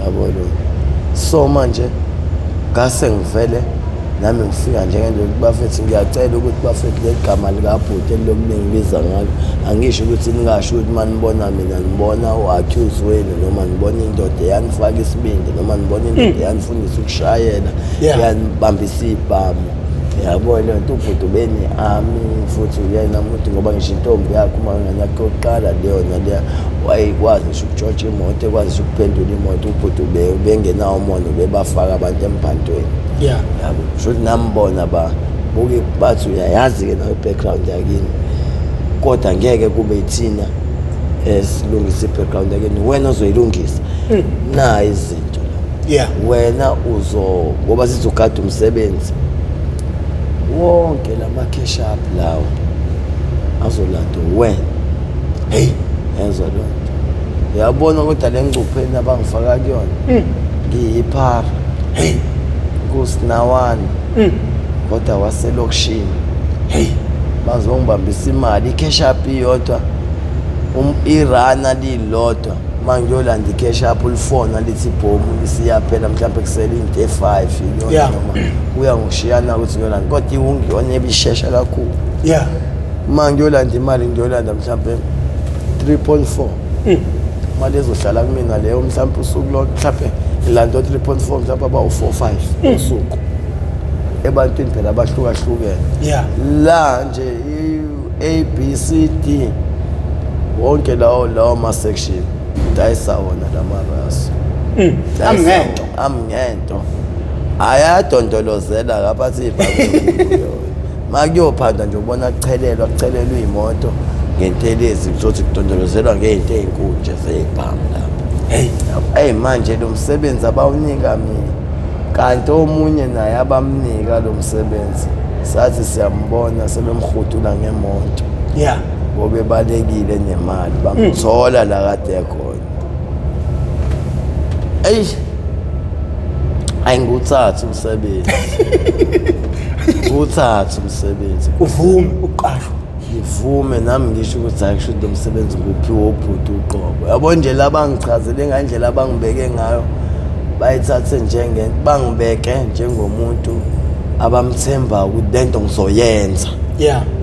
Speaker 2: Yabo lo. So manje ngase ngivele nami ngifika njengento yokuthi bafethu, ngiyacela ukuthi bafethu leli gama likabhuti elilokhu ningibiza ngalo, angisho ukuthi ningasho ukuthi uma nibona mina nibona u-accuse wenu, noma nibona indoda eyanifaka isibindi, noma nibona indoda eyanifundisa ukushayela, eyanibambisa iy'bhamu, yabo leyo nto. Ubhuti ubene-army futhi uyena muntu, ngoba ngisho intombi yakhe, uma ngane yakhe yokuqala leyo naleya, wayekwazi ngisho ukutshontsha imoto, ekwazi ngisho ukuphendula imoto. Ubhuti ubengenawo umona, ubebafaka abantu emphantweni. Yabo, sho ukuthi nambona ba buke bathi uyayazi-ke nawe i-background yakini, kodwa ngeke kube yithina esilungisa i-background yakini, wena ozoyilungisa nayi izinto la. Wena uzo ngoba sizogada umsebenzi wonke lama cash up lawo azolandwa wena.
Speaker 1: Hey.
Speaker 2: Yezwa loo nto. Uyabona kodwa le ngcupheni abangifaka kuyona, ngiyiphara.
Speaker 1: Hey.
Speaker 2: Kusinawane kodwa waselokishini.
Speaker 1: Hey.
Speaker 2: Bazongibambisa imali, i-cash up iyodwa, irana lilodwa. Uma ngiyolanda i-cash up, ulifona lithi ibhomu lisiyaphela, mhlawumbe kusele into e-5 iyona, noma kuya ngokushiyana ukuthi ngiyolanda, kodwa iwungiyona ebishesha kakhulu. Uma ngiyolanda imali, ngiyolanda mhlawumbe 3.4, imali ezohlala kumina leyo mhlawumbe usuku lonke, mhlawumbe ngilanda 3.4, mhlawumbe abawu-4 5 usuku, ebantwini phela abahlukahlukene. La nje i-A B C D, wonke lawo ma-section dayisa wona lamaraso.
Speaker 1: Amngento.
Speaker 2: Amngento ayadondolozela kaphathi ibhamu, ma kuyophandwa nje ubona kuchelelwa iy'moto ngentelezi, kuzothi kudondolozelwa ngey'nto ey'nkulu nje zey'bhamu lapho.
Speaker 1: Hey.
Speaker 2: Eyi, manje lo msebenzi abawunika mina, kanti omunye naye abamnika lo msebenzi, sathi siyambona sebemhudula ngemoto ngoba ebalekile nemali, bamthola la kade ekhona. Eyi, ayinguthatha umsebenzi, nguthatha umsebenzi.
Speaker 1: Uvume ukuqashwa.
Speaker 2: Ngivume nami, ngisho ukuthi hayi, kusho ukuthi lo msebenzi nguphiwe ubhuti uqobo. Yabo nje labangichazele ngandlela abangibeke ngayo, bayithathe njenge bangibeke njengomuntu abamthemba ukuthi lento ngizoyenza,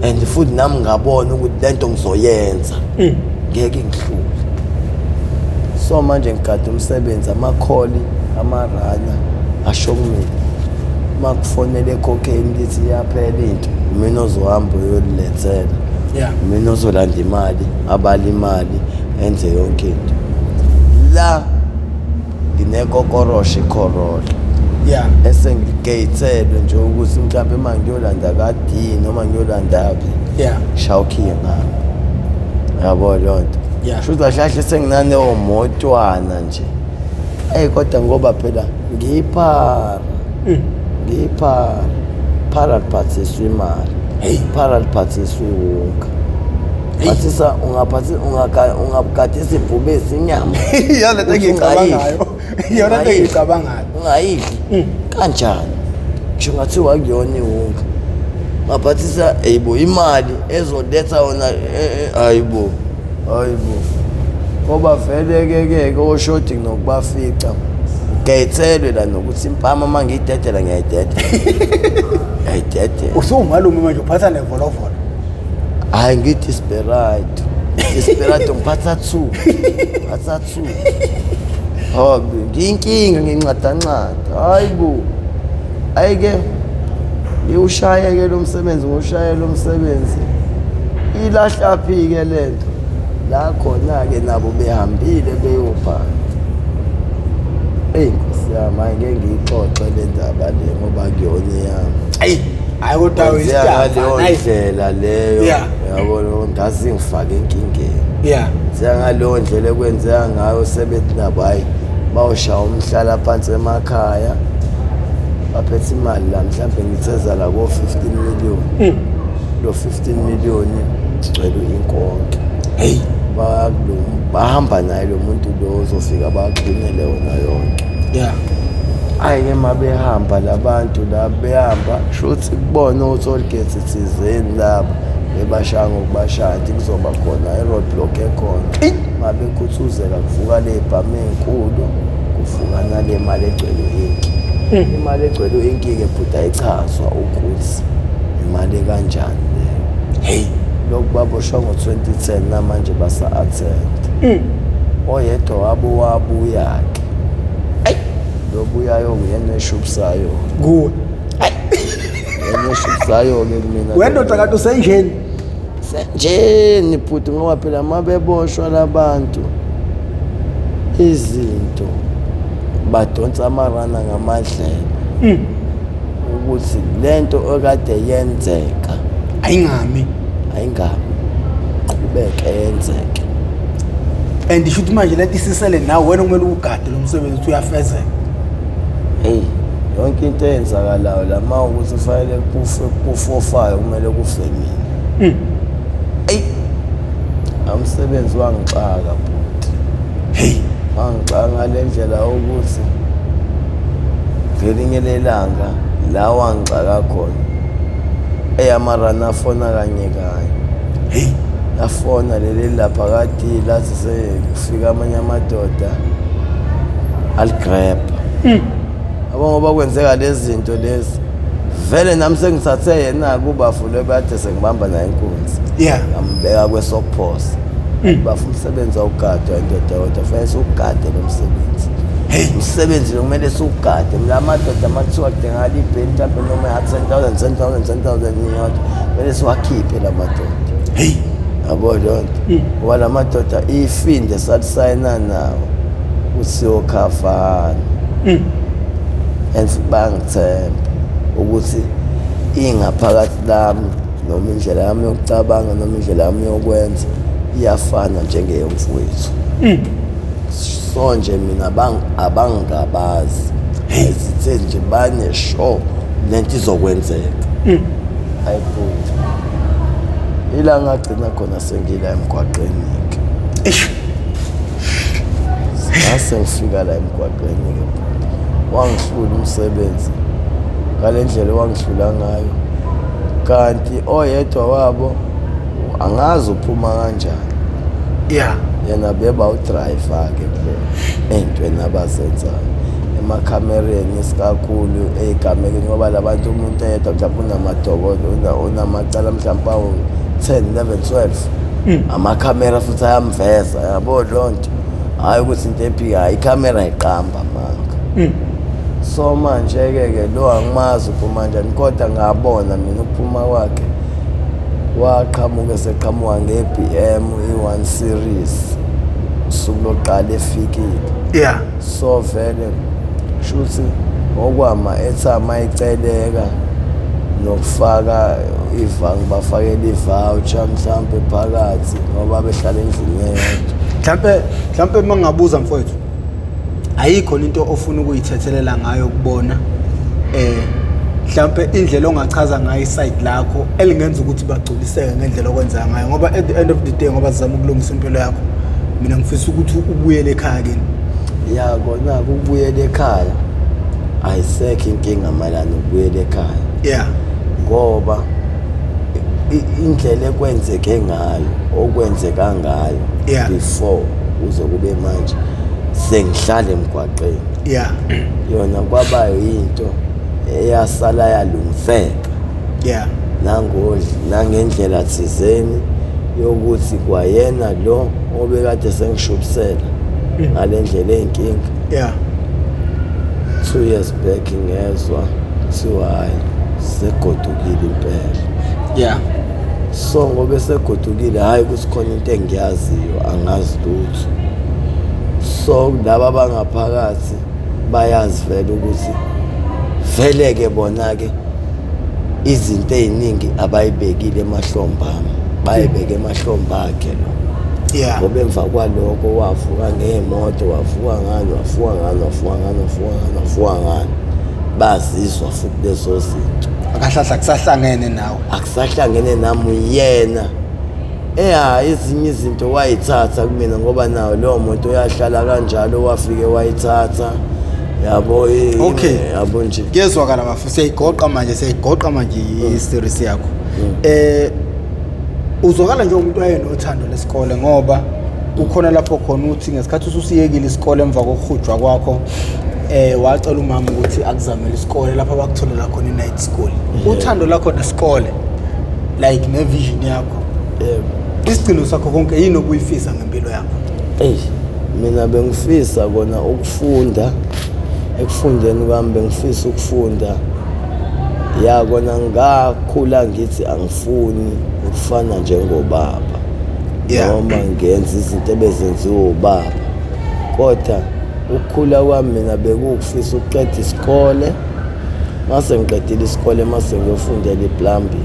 Speaker 2: and futhi nami ngabona ukuthi lento ngizoyenza, ngeke ngihlule. So manje ngigada umsebenzi, amakholi, amarana asho kumina, uma kufonele ekhokheni lithi iyaphela into, mina ozohamba uyolilethela, mina ozolanda imali, abala imali, enze yonke into. La nginekokorosha iCorolla esengigeyithelwe nje ukuthi mhlawumbe uma ngiyolanda ka-D noma ngiyolandaphi, shaya ukhiye ngapha, yabo leyo nto. Shuthi kahle kahle senginaleyo motwana nje. Eyi, kodwa ngoba phela ngiyiphara, ngiyiphara, phara liphathiswa imali.
Speaker 1: Hey.
Speaker 2: Phara liphathiswa iwunga, phathisa ungaphathi ungagadisa ibhubesi inyama.
Speaker 1: Iyona lento
Speaker 2: Uthi
Speaker 1: engiyicabangayo. Iyona lento
Speaker 2: ungayidli.
Speaker 1: engiyicabangayo.
Speaker 2: Ungayidli kanjani? Ngisho ngathiwa kuyona iwunga, ngaphathisa eyibo imali ezoletha wona, hayibo, hayibo, ngoba vele ke ke oshodi nokubafica ngiyayithelwe la nokuthi impama uma ngiyidedela, ngiyayidedela, ngiyayidedela.
Speaker 1: Usuwumalume manje, uphatha nevolovolo.
Speaker 2: Hayi, ngiyi-desperate, desperate, ngiphatha two, phatha two. Oh, ngiyinkinga, ngincadancada. Hayi bo, ayike ngiwushaye-ke lo msebenzi, ngiwushaye lo msebenzi. Ilahlaphi-ke le nto la khona-ke? Nabo behambile beyophanda. Eyi nkosi yami, hayi, ngeke ngiyixoxe le ndaba le ngoba kuyona eyami.
Speaker 1: Ayi, hayi kodwa
Speaker 2: Kwenzeka ngaleyo
Speaker 1: uyisitapha.
Speaker 2: ndlela leyo. Yabona, ngaze ngifake enkingeni. Kwenzeka ngaleyo ndlela ekwenzeka ngayo, sebethi nabo hhayi, bawushaya umhlala phansi emakhaya, baphethe imali la, mhlawumbe ngitheza la ko-15 million. Lo 15 million gcwele inkonke.
Speaker 1: Hey.
Speaker 2: Bahamba naye lo muntu lo, ozofika baxhumele wona yonke. Hhayi-ke, uma behamba labantu la, behamba shuthi kubona o-tollgate thizeni laba bebashaya ngokubashaya, nti kuzoba khona i-road block ekhona. Uma bekhuthuzela, kuvuka le bhamu ey'nkulu, kuvuka nale mali egcwele inki. Imali egcwele inki-ke futhi ayichazwa ukuthi imali kanjani leyo.
Speaker 1: Hey.
Speaker 2: Lokhu baboshwa ngo-2010, namanje basa-attend. Oyedwa wabo wabuya-ke, lobuyayo nguyena eshubisayo.
Speaker 1: Kuwe.
Speaker 2: Yena eshubisayo-ke kumina.
Speaker 1: Wendoda, kanti usenjeni?
Speaker 2: Senjeni bhuti, ngoba phela uma beboshwa labantu izinto badonsa amarana ngamadlela ukuthi lento okade yenzeka
Speaker 1: Ayingami.
Speaker 2: Ayingami, qhubeke yenzeke.
Speaker 1: And isho ukuthi manje lento isisele nawe, wena kumele ugade lo msebenzi ukuthi uyafezeka.
Speaker 2: Hey, yonke into eyenzakalayo la, ma ukuthi kufanele kufe kufofayo, kumele kufe mina. Eyi, umsebenzi wangixaka bhuti.
Speaker 1: Hey.
Speaker 2: Wangixaka ngale ndlela ukuthi ngelinye lelanga la wangixaka khona eyamarana afona kanye kanye.
Speaker 1: Hey.
Speaker 2: Lafona leli lapha kade lathi sekufika amanye amadoda aligrabha. Yabo, ngoba kwenzeka lezi zinto lezi, vele nami sengithathe yena kubafu lo kade sengibamba naye inkunzi, ngambeka kwesokuphosa. Bafu, umsebenzi awugadwa indoda yodwa, fanele siwugade lo msebenzi.
Speaker 1: Hey.
Speaker 2: Umsebenzi lo kumele siwugade. La madoda makuthiwa kudingakala ibheli mhlawumbe noma ya-10 000, 10 000, 10 000 iyodwa, kumele siwakhiphe la madoda.
Speaker 1: Hey.
Speaker 2: Yabo leyo nto, ngoba la madoda ifinde salisayina nawo ukuthi siyokhavana and futhi bayangithemba ukuthi ingaphakathi lami noma indlela yami yokucabanga noma indlela yami yokwenza iyafana njengeyomfowethu. So nje mina abangingabazi, sithe nje bane-sure lento izokwenzeka. Hayi bhuti, ila ngagcina khona sengila emgwaqeni-ke.
Speaker 1: Eish.
Speaker 2: Ngase ngifika la emgwaqeni-ke bhuti, wangihlula umsebenzi ngale ndlela owangihlula ngayo, kanti oyedwa wabo angazi uphuma kanjani. Yena beba udrayiva-ke kubona ey'ntweni abazenzayo emakhamereni, isikakhulu ey'gamekeni, ngoba la bantu umuntu eyedwa mhlawumbe unamadokodo, unamacala mhlawumbe awu-10, 11, 12, amakhamera futhi ayamveza. Yabo loo nto, hhayi ukuthi into ephikayo, ikhamera ayiqamba amanga. So manje-ke ke lo angimazi uphuma kanjani, kodwa ngabona mina ukuphuma kwakhe, waqhamuka eseqhamuka nge-BM i-1 Series usuku lokuqala efikile. So vele shuthi ngokwama ethama ayiceleka nokufaka ivangi, bafakela i-voucher mhlampe phakathi ngoba behlala endlini eyodwa.
Speaker 1: Mhlampe uma ngingabuza mfowethu, ayikho into ofuna ukuyithethelela ngayo kubona, mhlampe indlela ongachaza ngayo iside lakho elingenza ukuthi bagculiseke ngendlela okwenza ngayo? Ngoba at the end of the day, ngoba sizama ukulungisa impilo yakho, mina ngifisa ukuthi ubuyele ekhaya kini.
Speaker 2: Ya, kona ukubuyela ekhaya ayisekho inkinga mayelana nokubuyela ekhaya, ngoba indlela ekwenzeke ngayo, okwenzeka ngayo before kuze kube manje sengihlala emgwaqeni, yona kwabayo into eyasala yalungiseka nangendlela thizeni yokuthi kwayena lo obekade sengishubisela ngale ndlela eyinkinga, 2 years back ngezwa kuthiwa hhayi, segodukile impela. So ngoba esegodukile, hhayi ukuthi khona into engiyaziyo, angazi lutho. So laba abangaphakathi bayazi vele ukuthi vele-ke bona-ke izinto ey'ningi abayibekile emahlombe ami, bayibeke emahlombe akhe lo, ngoba emva kwalokho wavuka ngey'moto, wavuka ngani, wavuka ngani, wavuka ngani, wavuka ngani, wavuka ngani. Bazizwa futhi lezo zinto.
Speaker 1: Akahlahla kusahlangene nawe.
Speaker 2: Akusahlangene nami. Yena eya ezinye izinto wayithatha kumina, ngoba nayo leyo moto yahlala kanjalo, wafike wayithatha, yabo. Yabo nje.
Speaker 1: Kuyezwakala bafu, siyayigoqa manje i-series yakho. Uzwakala njengomuntu wayenothando lesikole, ngoba kukhona lapho khona uthi ngesikhathi ususiyekile isikole emva kokuhujwa kwakho, wacela umama ukuthi akuzamele isikole lapho abakutholela khona i-night school. Uthando lakho nesikole, like ne-vision yakho, isigcino sakho konke, yini obuyifisa ngempilo yakho?
Speaker 2: Eyi, mina bengifisa kona ukufunda. Ekufundeni kwami bengifisa ukufunda. Ya kona ngakhula ngithi angifuni ukufana njengobaba noma ngenza izinto ebezenziwa ubaba, kodwa ukukhula kwami mina bekuwukufisa ukuqeda isikole. Mase ngiqedile isikole, mase ngiyofundela i-plumbing.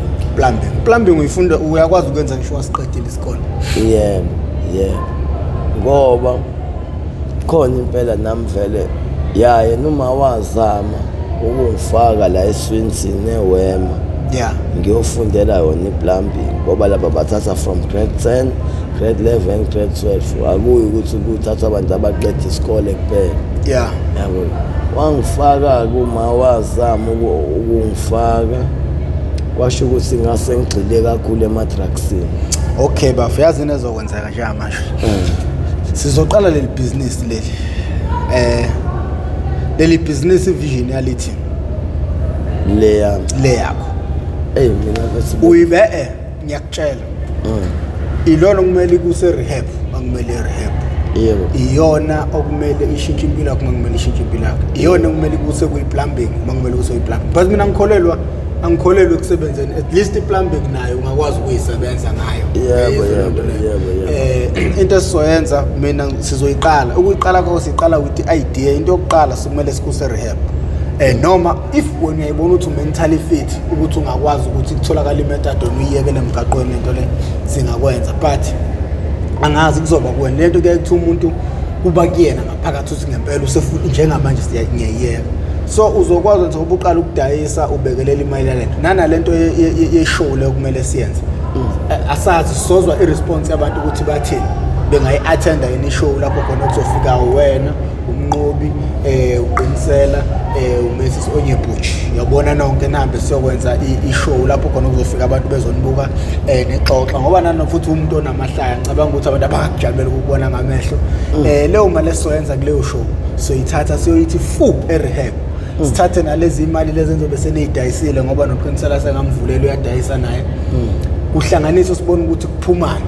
Speaker 1: Plumbing uyifunda, uyakwazi ukwenza ngisho wasiqedile isikole?
Speaker 2: Yebo, ngoba khona impela nami vele, ya, yena uma wazama ukungifaka la eSwinson eWema ngiyofundela yona i-plumbing, ngoba laba bathatha from grade 10 Grade 11, grade 12, akuyi ukuthi kuthathwa abantu abaqeda isikole kuphela. Yabo, wangifaka kuma, wazama ukungifaka, kwasho ukuthi ngase ngigxile kakhulu ema-drugsini.
Speaker 1: Okay bafo, yazi into ezokwenzeka njengamanje, sizoqala leli bhizinisi leli, leli bhizinisi, vision yalithi
Speaker 2: Le yami?
Speaker 1: Le yakho.
Speaker 2: Eyi, mina bese
Speaker 1: uyibe ngiyakutshela, ilona okumele ikuse rehab, akumele rehab. Iyona okumele ishintshe impilo yakho, makumele ishintshe impilo yakho. Iyona okumele ikuse kuyi-plumbing, makumele kuse kuyi-plumbing. But mina ngikholelwa, angikholelwa ekusebenzeni, at least i-plumbing nayo ungakwazi ukuyisebenza ngayo. Uyayizwa leyo nto leyo?
Speaker 2: Yebo.
Speaker 1: Into esizoyenza mina, sizoyiqala, ukuyiqala kwakho siyiqala with i-idea. Into yokuqala, sikumele sikuse rehab, noma if wena uyayibona ukuthi u-mentally fit ukuthi ungakwazi ukuthi kutholakala i-methadone, uyiyekele emgaqweni lento le, singakwenza. But angazi, kuzoba kuwena lento. Kuyaye kuthi umuntu kuba kuyena ngaphakathi ukuthi ngempela usefuna njengamanje ngiyayiyeka. So uzokwazi nje ngoba uqala ukudayisa, ubekelela imali yalento nanalento ye-show leyo kumele siyenze. Asazi, sizozwa i-response yabantu ukuthi bathini, bengayi-attenda yini i-show lapho khona kuzofika wena, umnqobi, uqinisela, uMrs Onyebutshi, yabona, nonke nihambe siyokwenza i-show lapho khona kuzofika abantu bezonibuka, nixoxa, ngoba nano futhi umuntu onamahlaya, ngicabanga ukuthi abantu abangakujabuleli ukubona ngamehlo. Leyo mali esizoyenza kuleyo show soyithatha siyoyithi fu e-rehab, sithathe nalezi imali lezi enzobe seniyidayisile, ngoba noqinisela sengamvulela, uyadayisa naye, kuhlanganiswe sibone ukuthi kuphumani,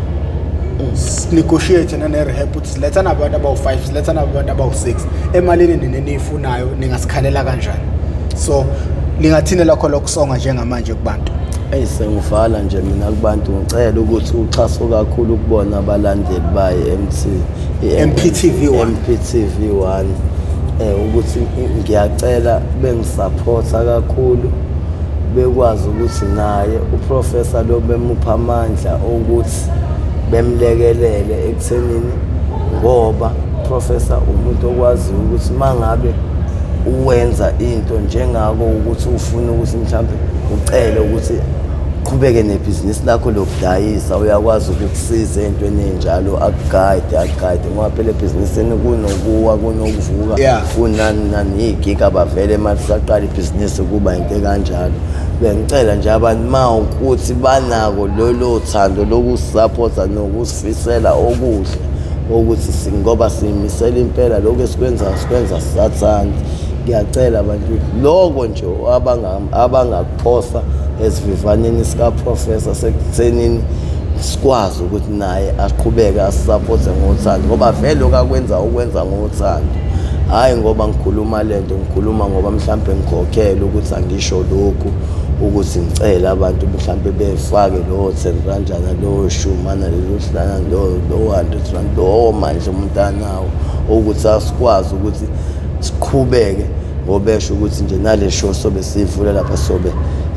Speaker 1: negotiate nane-rehab ukuthi siletha nabantu abawu-5, siletha nabantu abawu-6, emalini nina eniyifunayo ningasikhalela kanjani. So lingathini lakho lokusonga njengamanje kubantu?
Speaker 2: Eyi, sengivala nje mina kubantu, ngicela ukuthi uxhaso kakhulu kubona abalandeli bayo MT
Speaker 1: MPTV 1.
Speaker 2: MPTV 1, ukuthi ngiyacela bengisupporta kakhulu, bekwazi ukuthi naye uprofessor lo bemupha amandla ukuthi bemlekelele ekuthenini, ngoba professor umuntu okwaziyo ukuthi mangabe uwenza into njengako ukuthi ufuna ukuthi mhlambe ucele ukuthi qhubeke nebhizinisi lakho lokudayisa, uyakwazi ukukusiza ey'ntweni ey'njalo, akuguide, akuguide, ngoba phela ebhizinisini kunokuwa, kunokuvuka, kunani nani, iy'gigi abavele uma lisaqala ibhizinisi kuba into ekanjalo. Bengicela nje abantu ma ukuthi banako lolo thando lokusisaphotha nokusifisela okuhle, ukuthi ngoba siyimisela impela lokhu esikwenzayo, sikwenza sisathanda. Ngiyacela abantu loko nje abangakuphosa esivivaneni sikaprofessor sekuthenini sikwazi ukuthi naye aqhubeke asisaphothe ngothando, ngoba vele lokhu akwenza ukwenza ngothando, hhayi ngoba ngikhuluma lento, ngikhuluma ngoba mhlampe ngikhokhele ukuthi angisho lokhu, ukuthi ngicele abantu mhlampe befake lowo 10 ranjana, lowo shumana, lelo hlana, lowo 100 rand, lowo mandla umuntu anawo, ukuthi asikwazi ukuthi siqhubeke, ngoba esho ukuthi nje nale show sobe siyivula lapha, sobe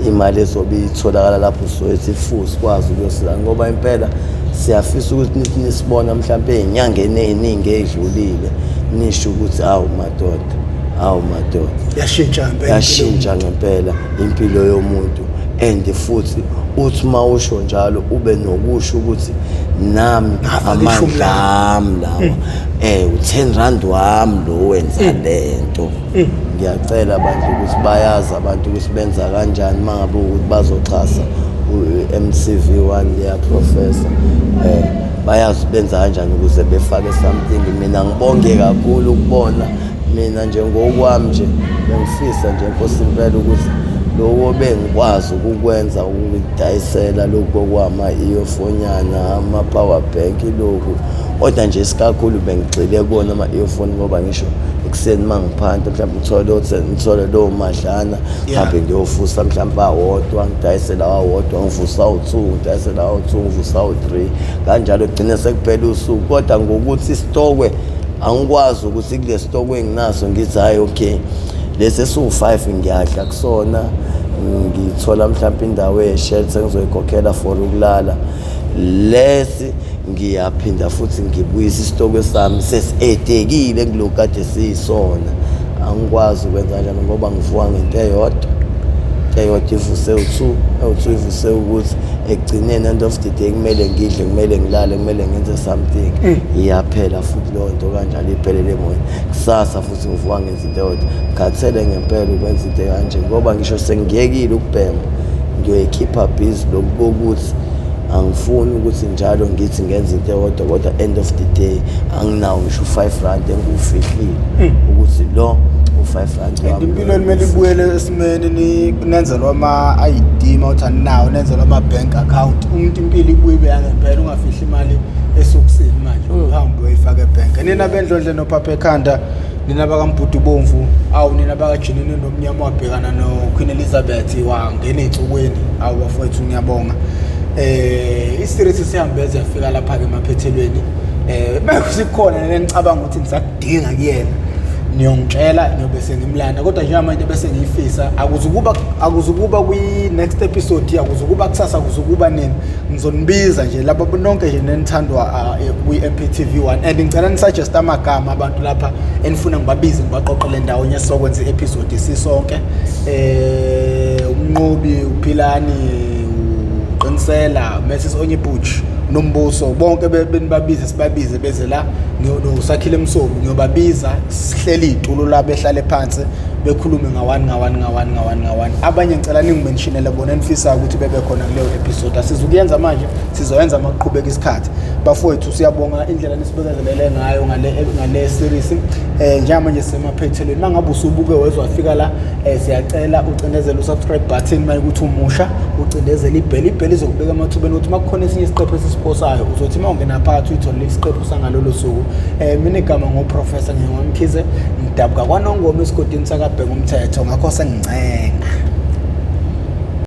Speaker 2: imali ezobe itholakala lapho soyethi fu sikwazi ukuyosiza, ngoba impela siyafisa ukuthi nithi nisibona mhlampe ey'nyangeni ey'ningi ey'dlulile, nisho ukuthi awu madoda, awu madoda.
Speaker 1: Yashintsha ngempela.
Speaker 2: Yashintsha ngempela impilo yomuntu. And futhi uthi uma usho njalo ube nokusho ukuthi nami
Speaker 1: Ngafaka ishumi
Speaker 2: amandla
Speaker 1: lami.
Speaker 2: ami lawa, u-10 rand wami lo wenza lento. Ngiyacela abantu ukuthi bayazi abantu ukuthi benza kanjani uma ngabe ukuthi bazoxhasa u-MCV1 leya professor, bayazi benza kanjani ukuze befake something. Mina ngibonge kakhulu ukubona, mina nje ngokwami nje bengifisa nje Nkosi impela ukuthi lokho bengikwazi ukukwenza, ukudayisela lokhu okwama-earphone-nyana, ama-power bank lokhu, kodwa nje isikakhulu bengigxile kuwona ama-earphone, ngoba ngisho ekuseni uma ngiphanta mhlawumbe ngithole lo ngithole lowo madlana, mhlawumbe ngiyofusa mhlawumbe awodwa, ngidayisela awodwa, ngivusa awu-2, ngidayisela awu-2, ngivusa awu-3, kanjalo kugcine sekuphela usuku. Kodwa ngokuthi isitokwe angikwazi ukuthi kule sitokwe enginaso ngithi hhayi, okay, lesi esiwu-5 ngiyadla kusona, ngithola mhlawumbe indawo eyeshelter engizoyikhokhela for ukulala, lesi ngiyaphinda futhi ngibuyisa isitokwe sami sesi-edekile kulokhu kade siyisona. Angikwazi ukwenza kanjalo ngoba ngivuka ngento eyodwa, Eyodwa ivuse u-two, ewu-two ivuse ukuthi ekugcineni, end of the day, kumele ngidle, kumele ngilale, kumele ngenze something. Iyaphela futhi leyo nto kanjalo, iphelele emoyeni. Kusasa futhi ngivuka ngenza into eyodwa. Ngikhathele ngempela ukwenza into ekanje, ngoba ngisho sengiyekile ukubhema, ngiyoyikhipha busy lokhu kokuthi angifuni ukuthi njalo ngithi ngenza into eyodwa, kodwa end of the day anginawo ngisho u-R5 engiwufihlile ukuthi lo u-R5
Speaker 1: And
Speaker 2: wami.
Speaker 1: Impilo kumele ibuyele esimeni, nenzelwa ama-ID mawuthi aninawo, nenzelwa ama-bank account. Umuntu impilo ibuye ibe yangempela, ungafihli imali esokusini manje, uhambe uyoyifaka ebhenki. Nina bendlondle nophapha ekhanda, nina bakaMbhudu Bomvu, awu nina bakajinini nomnyama wabhekana no-Queen Elizabeth wangena ey'nsukwini. Awu bafowethu, ngiyabonga. I-series sihambeze yafika lapha-ke emaphethelweni. Bekusikhona nenicabanga ukuthi nisakudinga kuyena, niyongitshela, ngiyobe sengimlanda. Kodwa njengamanje bese ngiyifisa akuzukuba kwi-next episode, akuzukuba kusasa, akuzukuba nini, ngizonibiza nje laba nonke nje nenithandwa kwi-MPTV 1. And ngicela ni-suggest amagama abantu lapha enifuna ngibabize, ngibaqoqele ndawonye, sizokwenza i-episode sisonke. Umnqobi, uPhilani, uqinisela Mrs Onyebuch, Nombuso, bonke benibabize, sibabize beze la. Nosakhile Msomi, ngiyobabiza, sihlele iy'tulo la, behlale phansi, bekhulume nga-one nga-one nga-one nga-one nga-one. Abanye ngicela ningi-mentionele bona enifisayo ukuthi bebe khona kuleyo episode. Asizukuyenza manje, sizoyenza uma kuqhubeka isikhathi. Bafowethu, siyabonga indlela nisibekezelele ngayo ngale series. Njengamanje sisemaphethelweni. Uma ngabe usubuke weze wafika la, siyacela ucindezele u-subscribe button uma ukuthi umusha, ucindezele i-bell. I-bell izokubeka emathubeni ukuthi uma kukhona esinye isiqephu esisiphosayo, uzothi uma ungena phakathi uyitholele isiqephu sangalolo suku. Mina igama ngoProfessor Ngiyongwamkhize, ngidabuka kwaNongoma esigodini sakaBheka umthetho, ngakho sengincenga.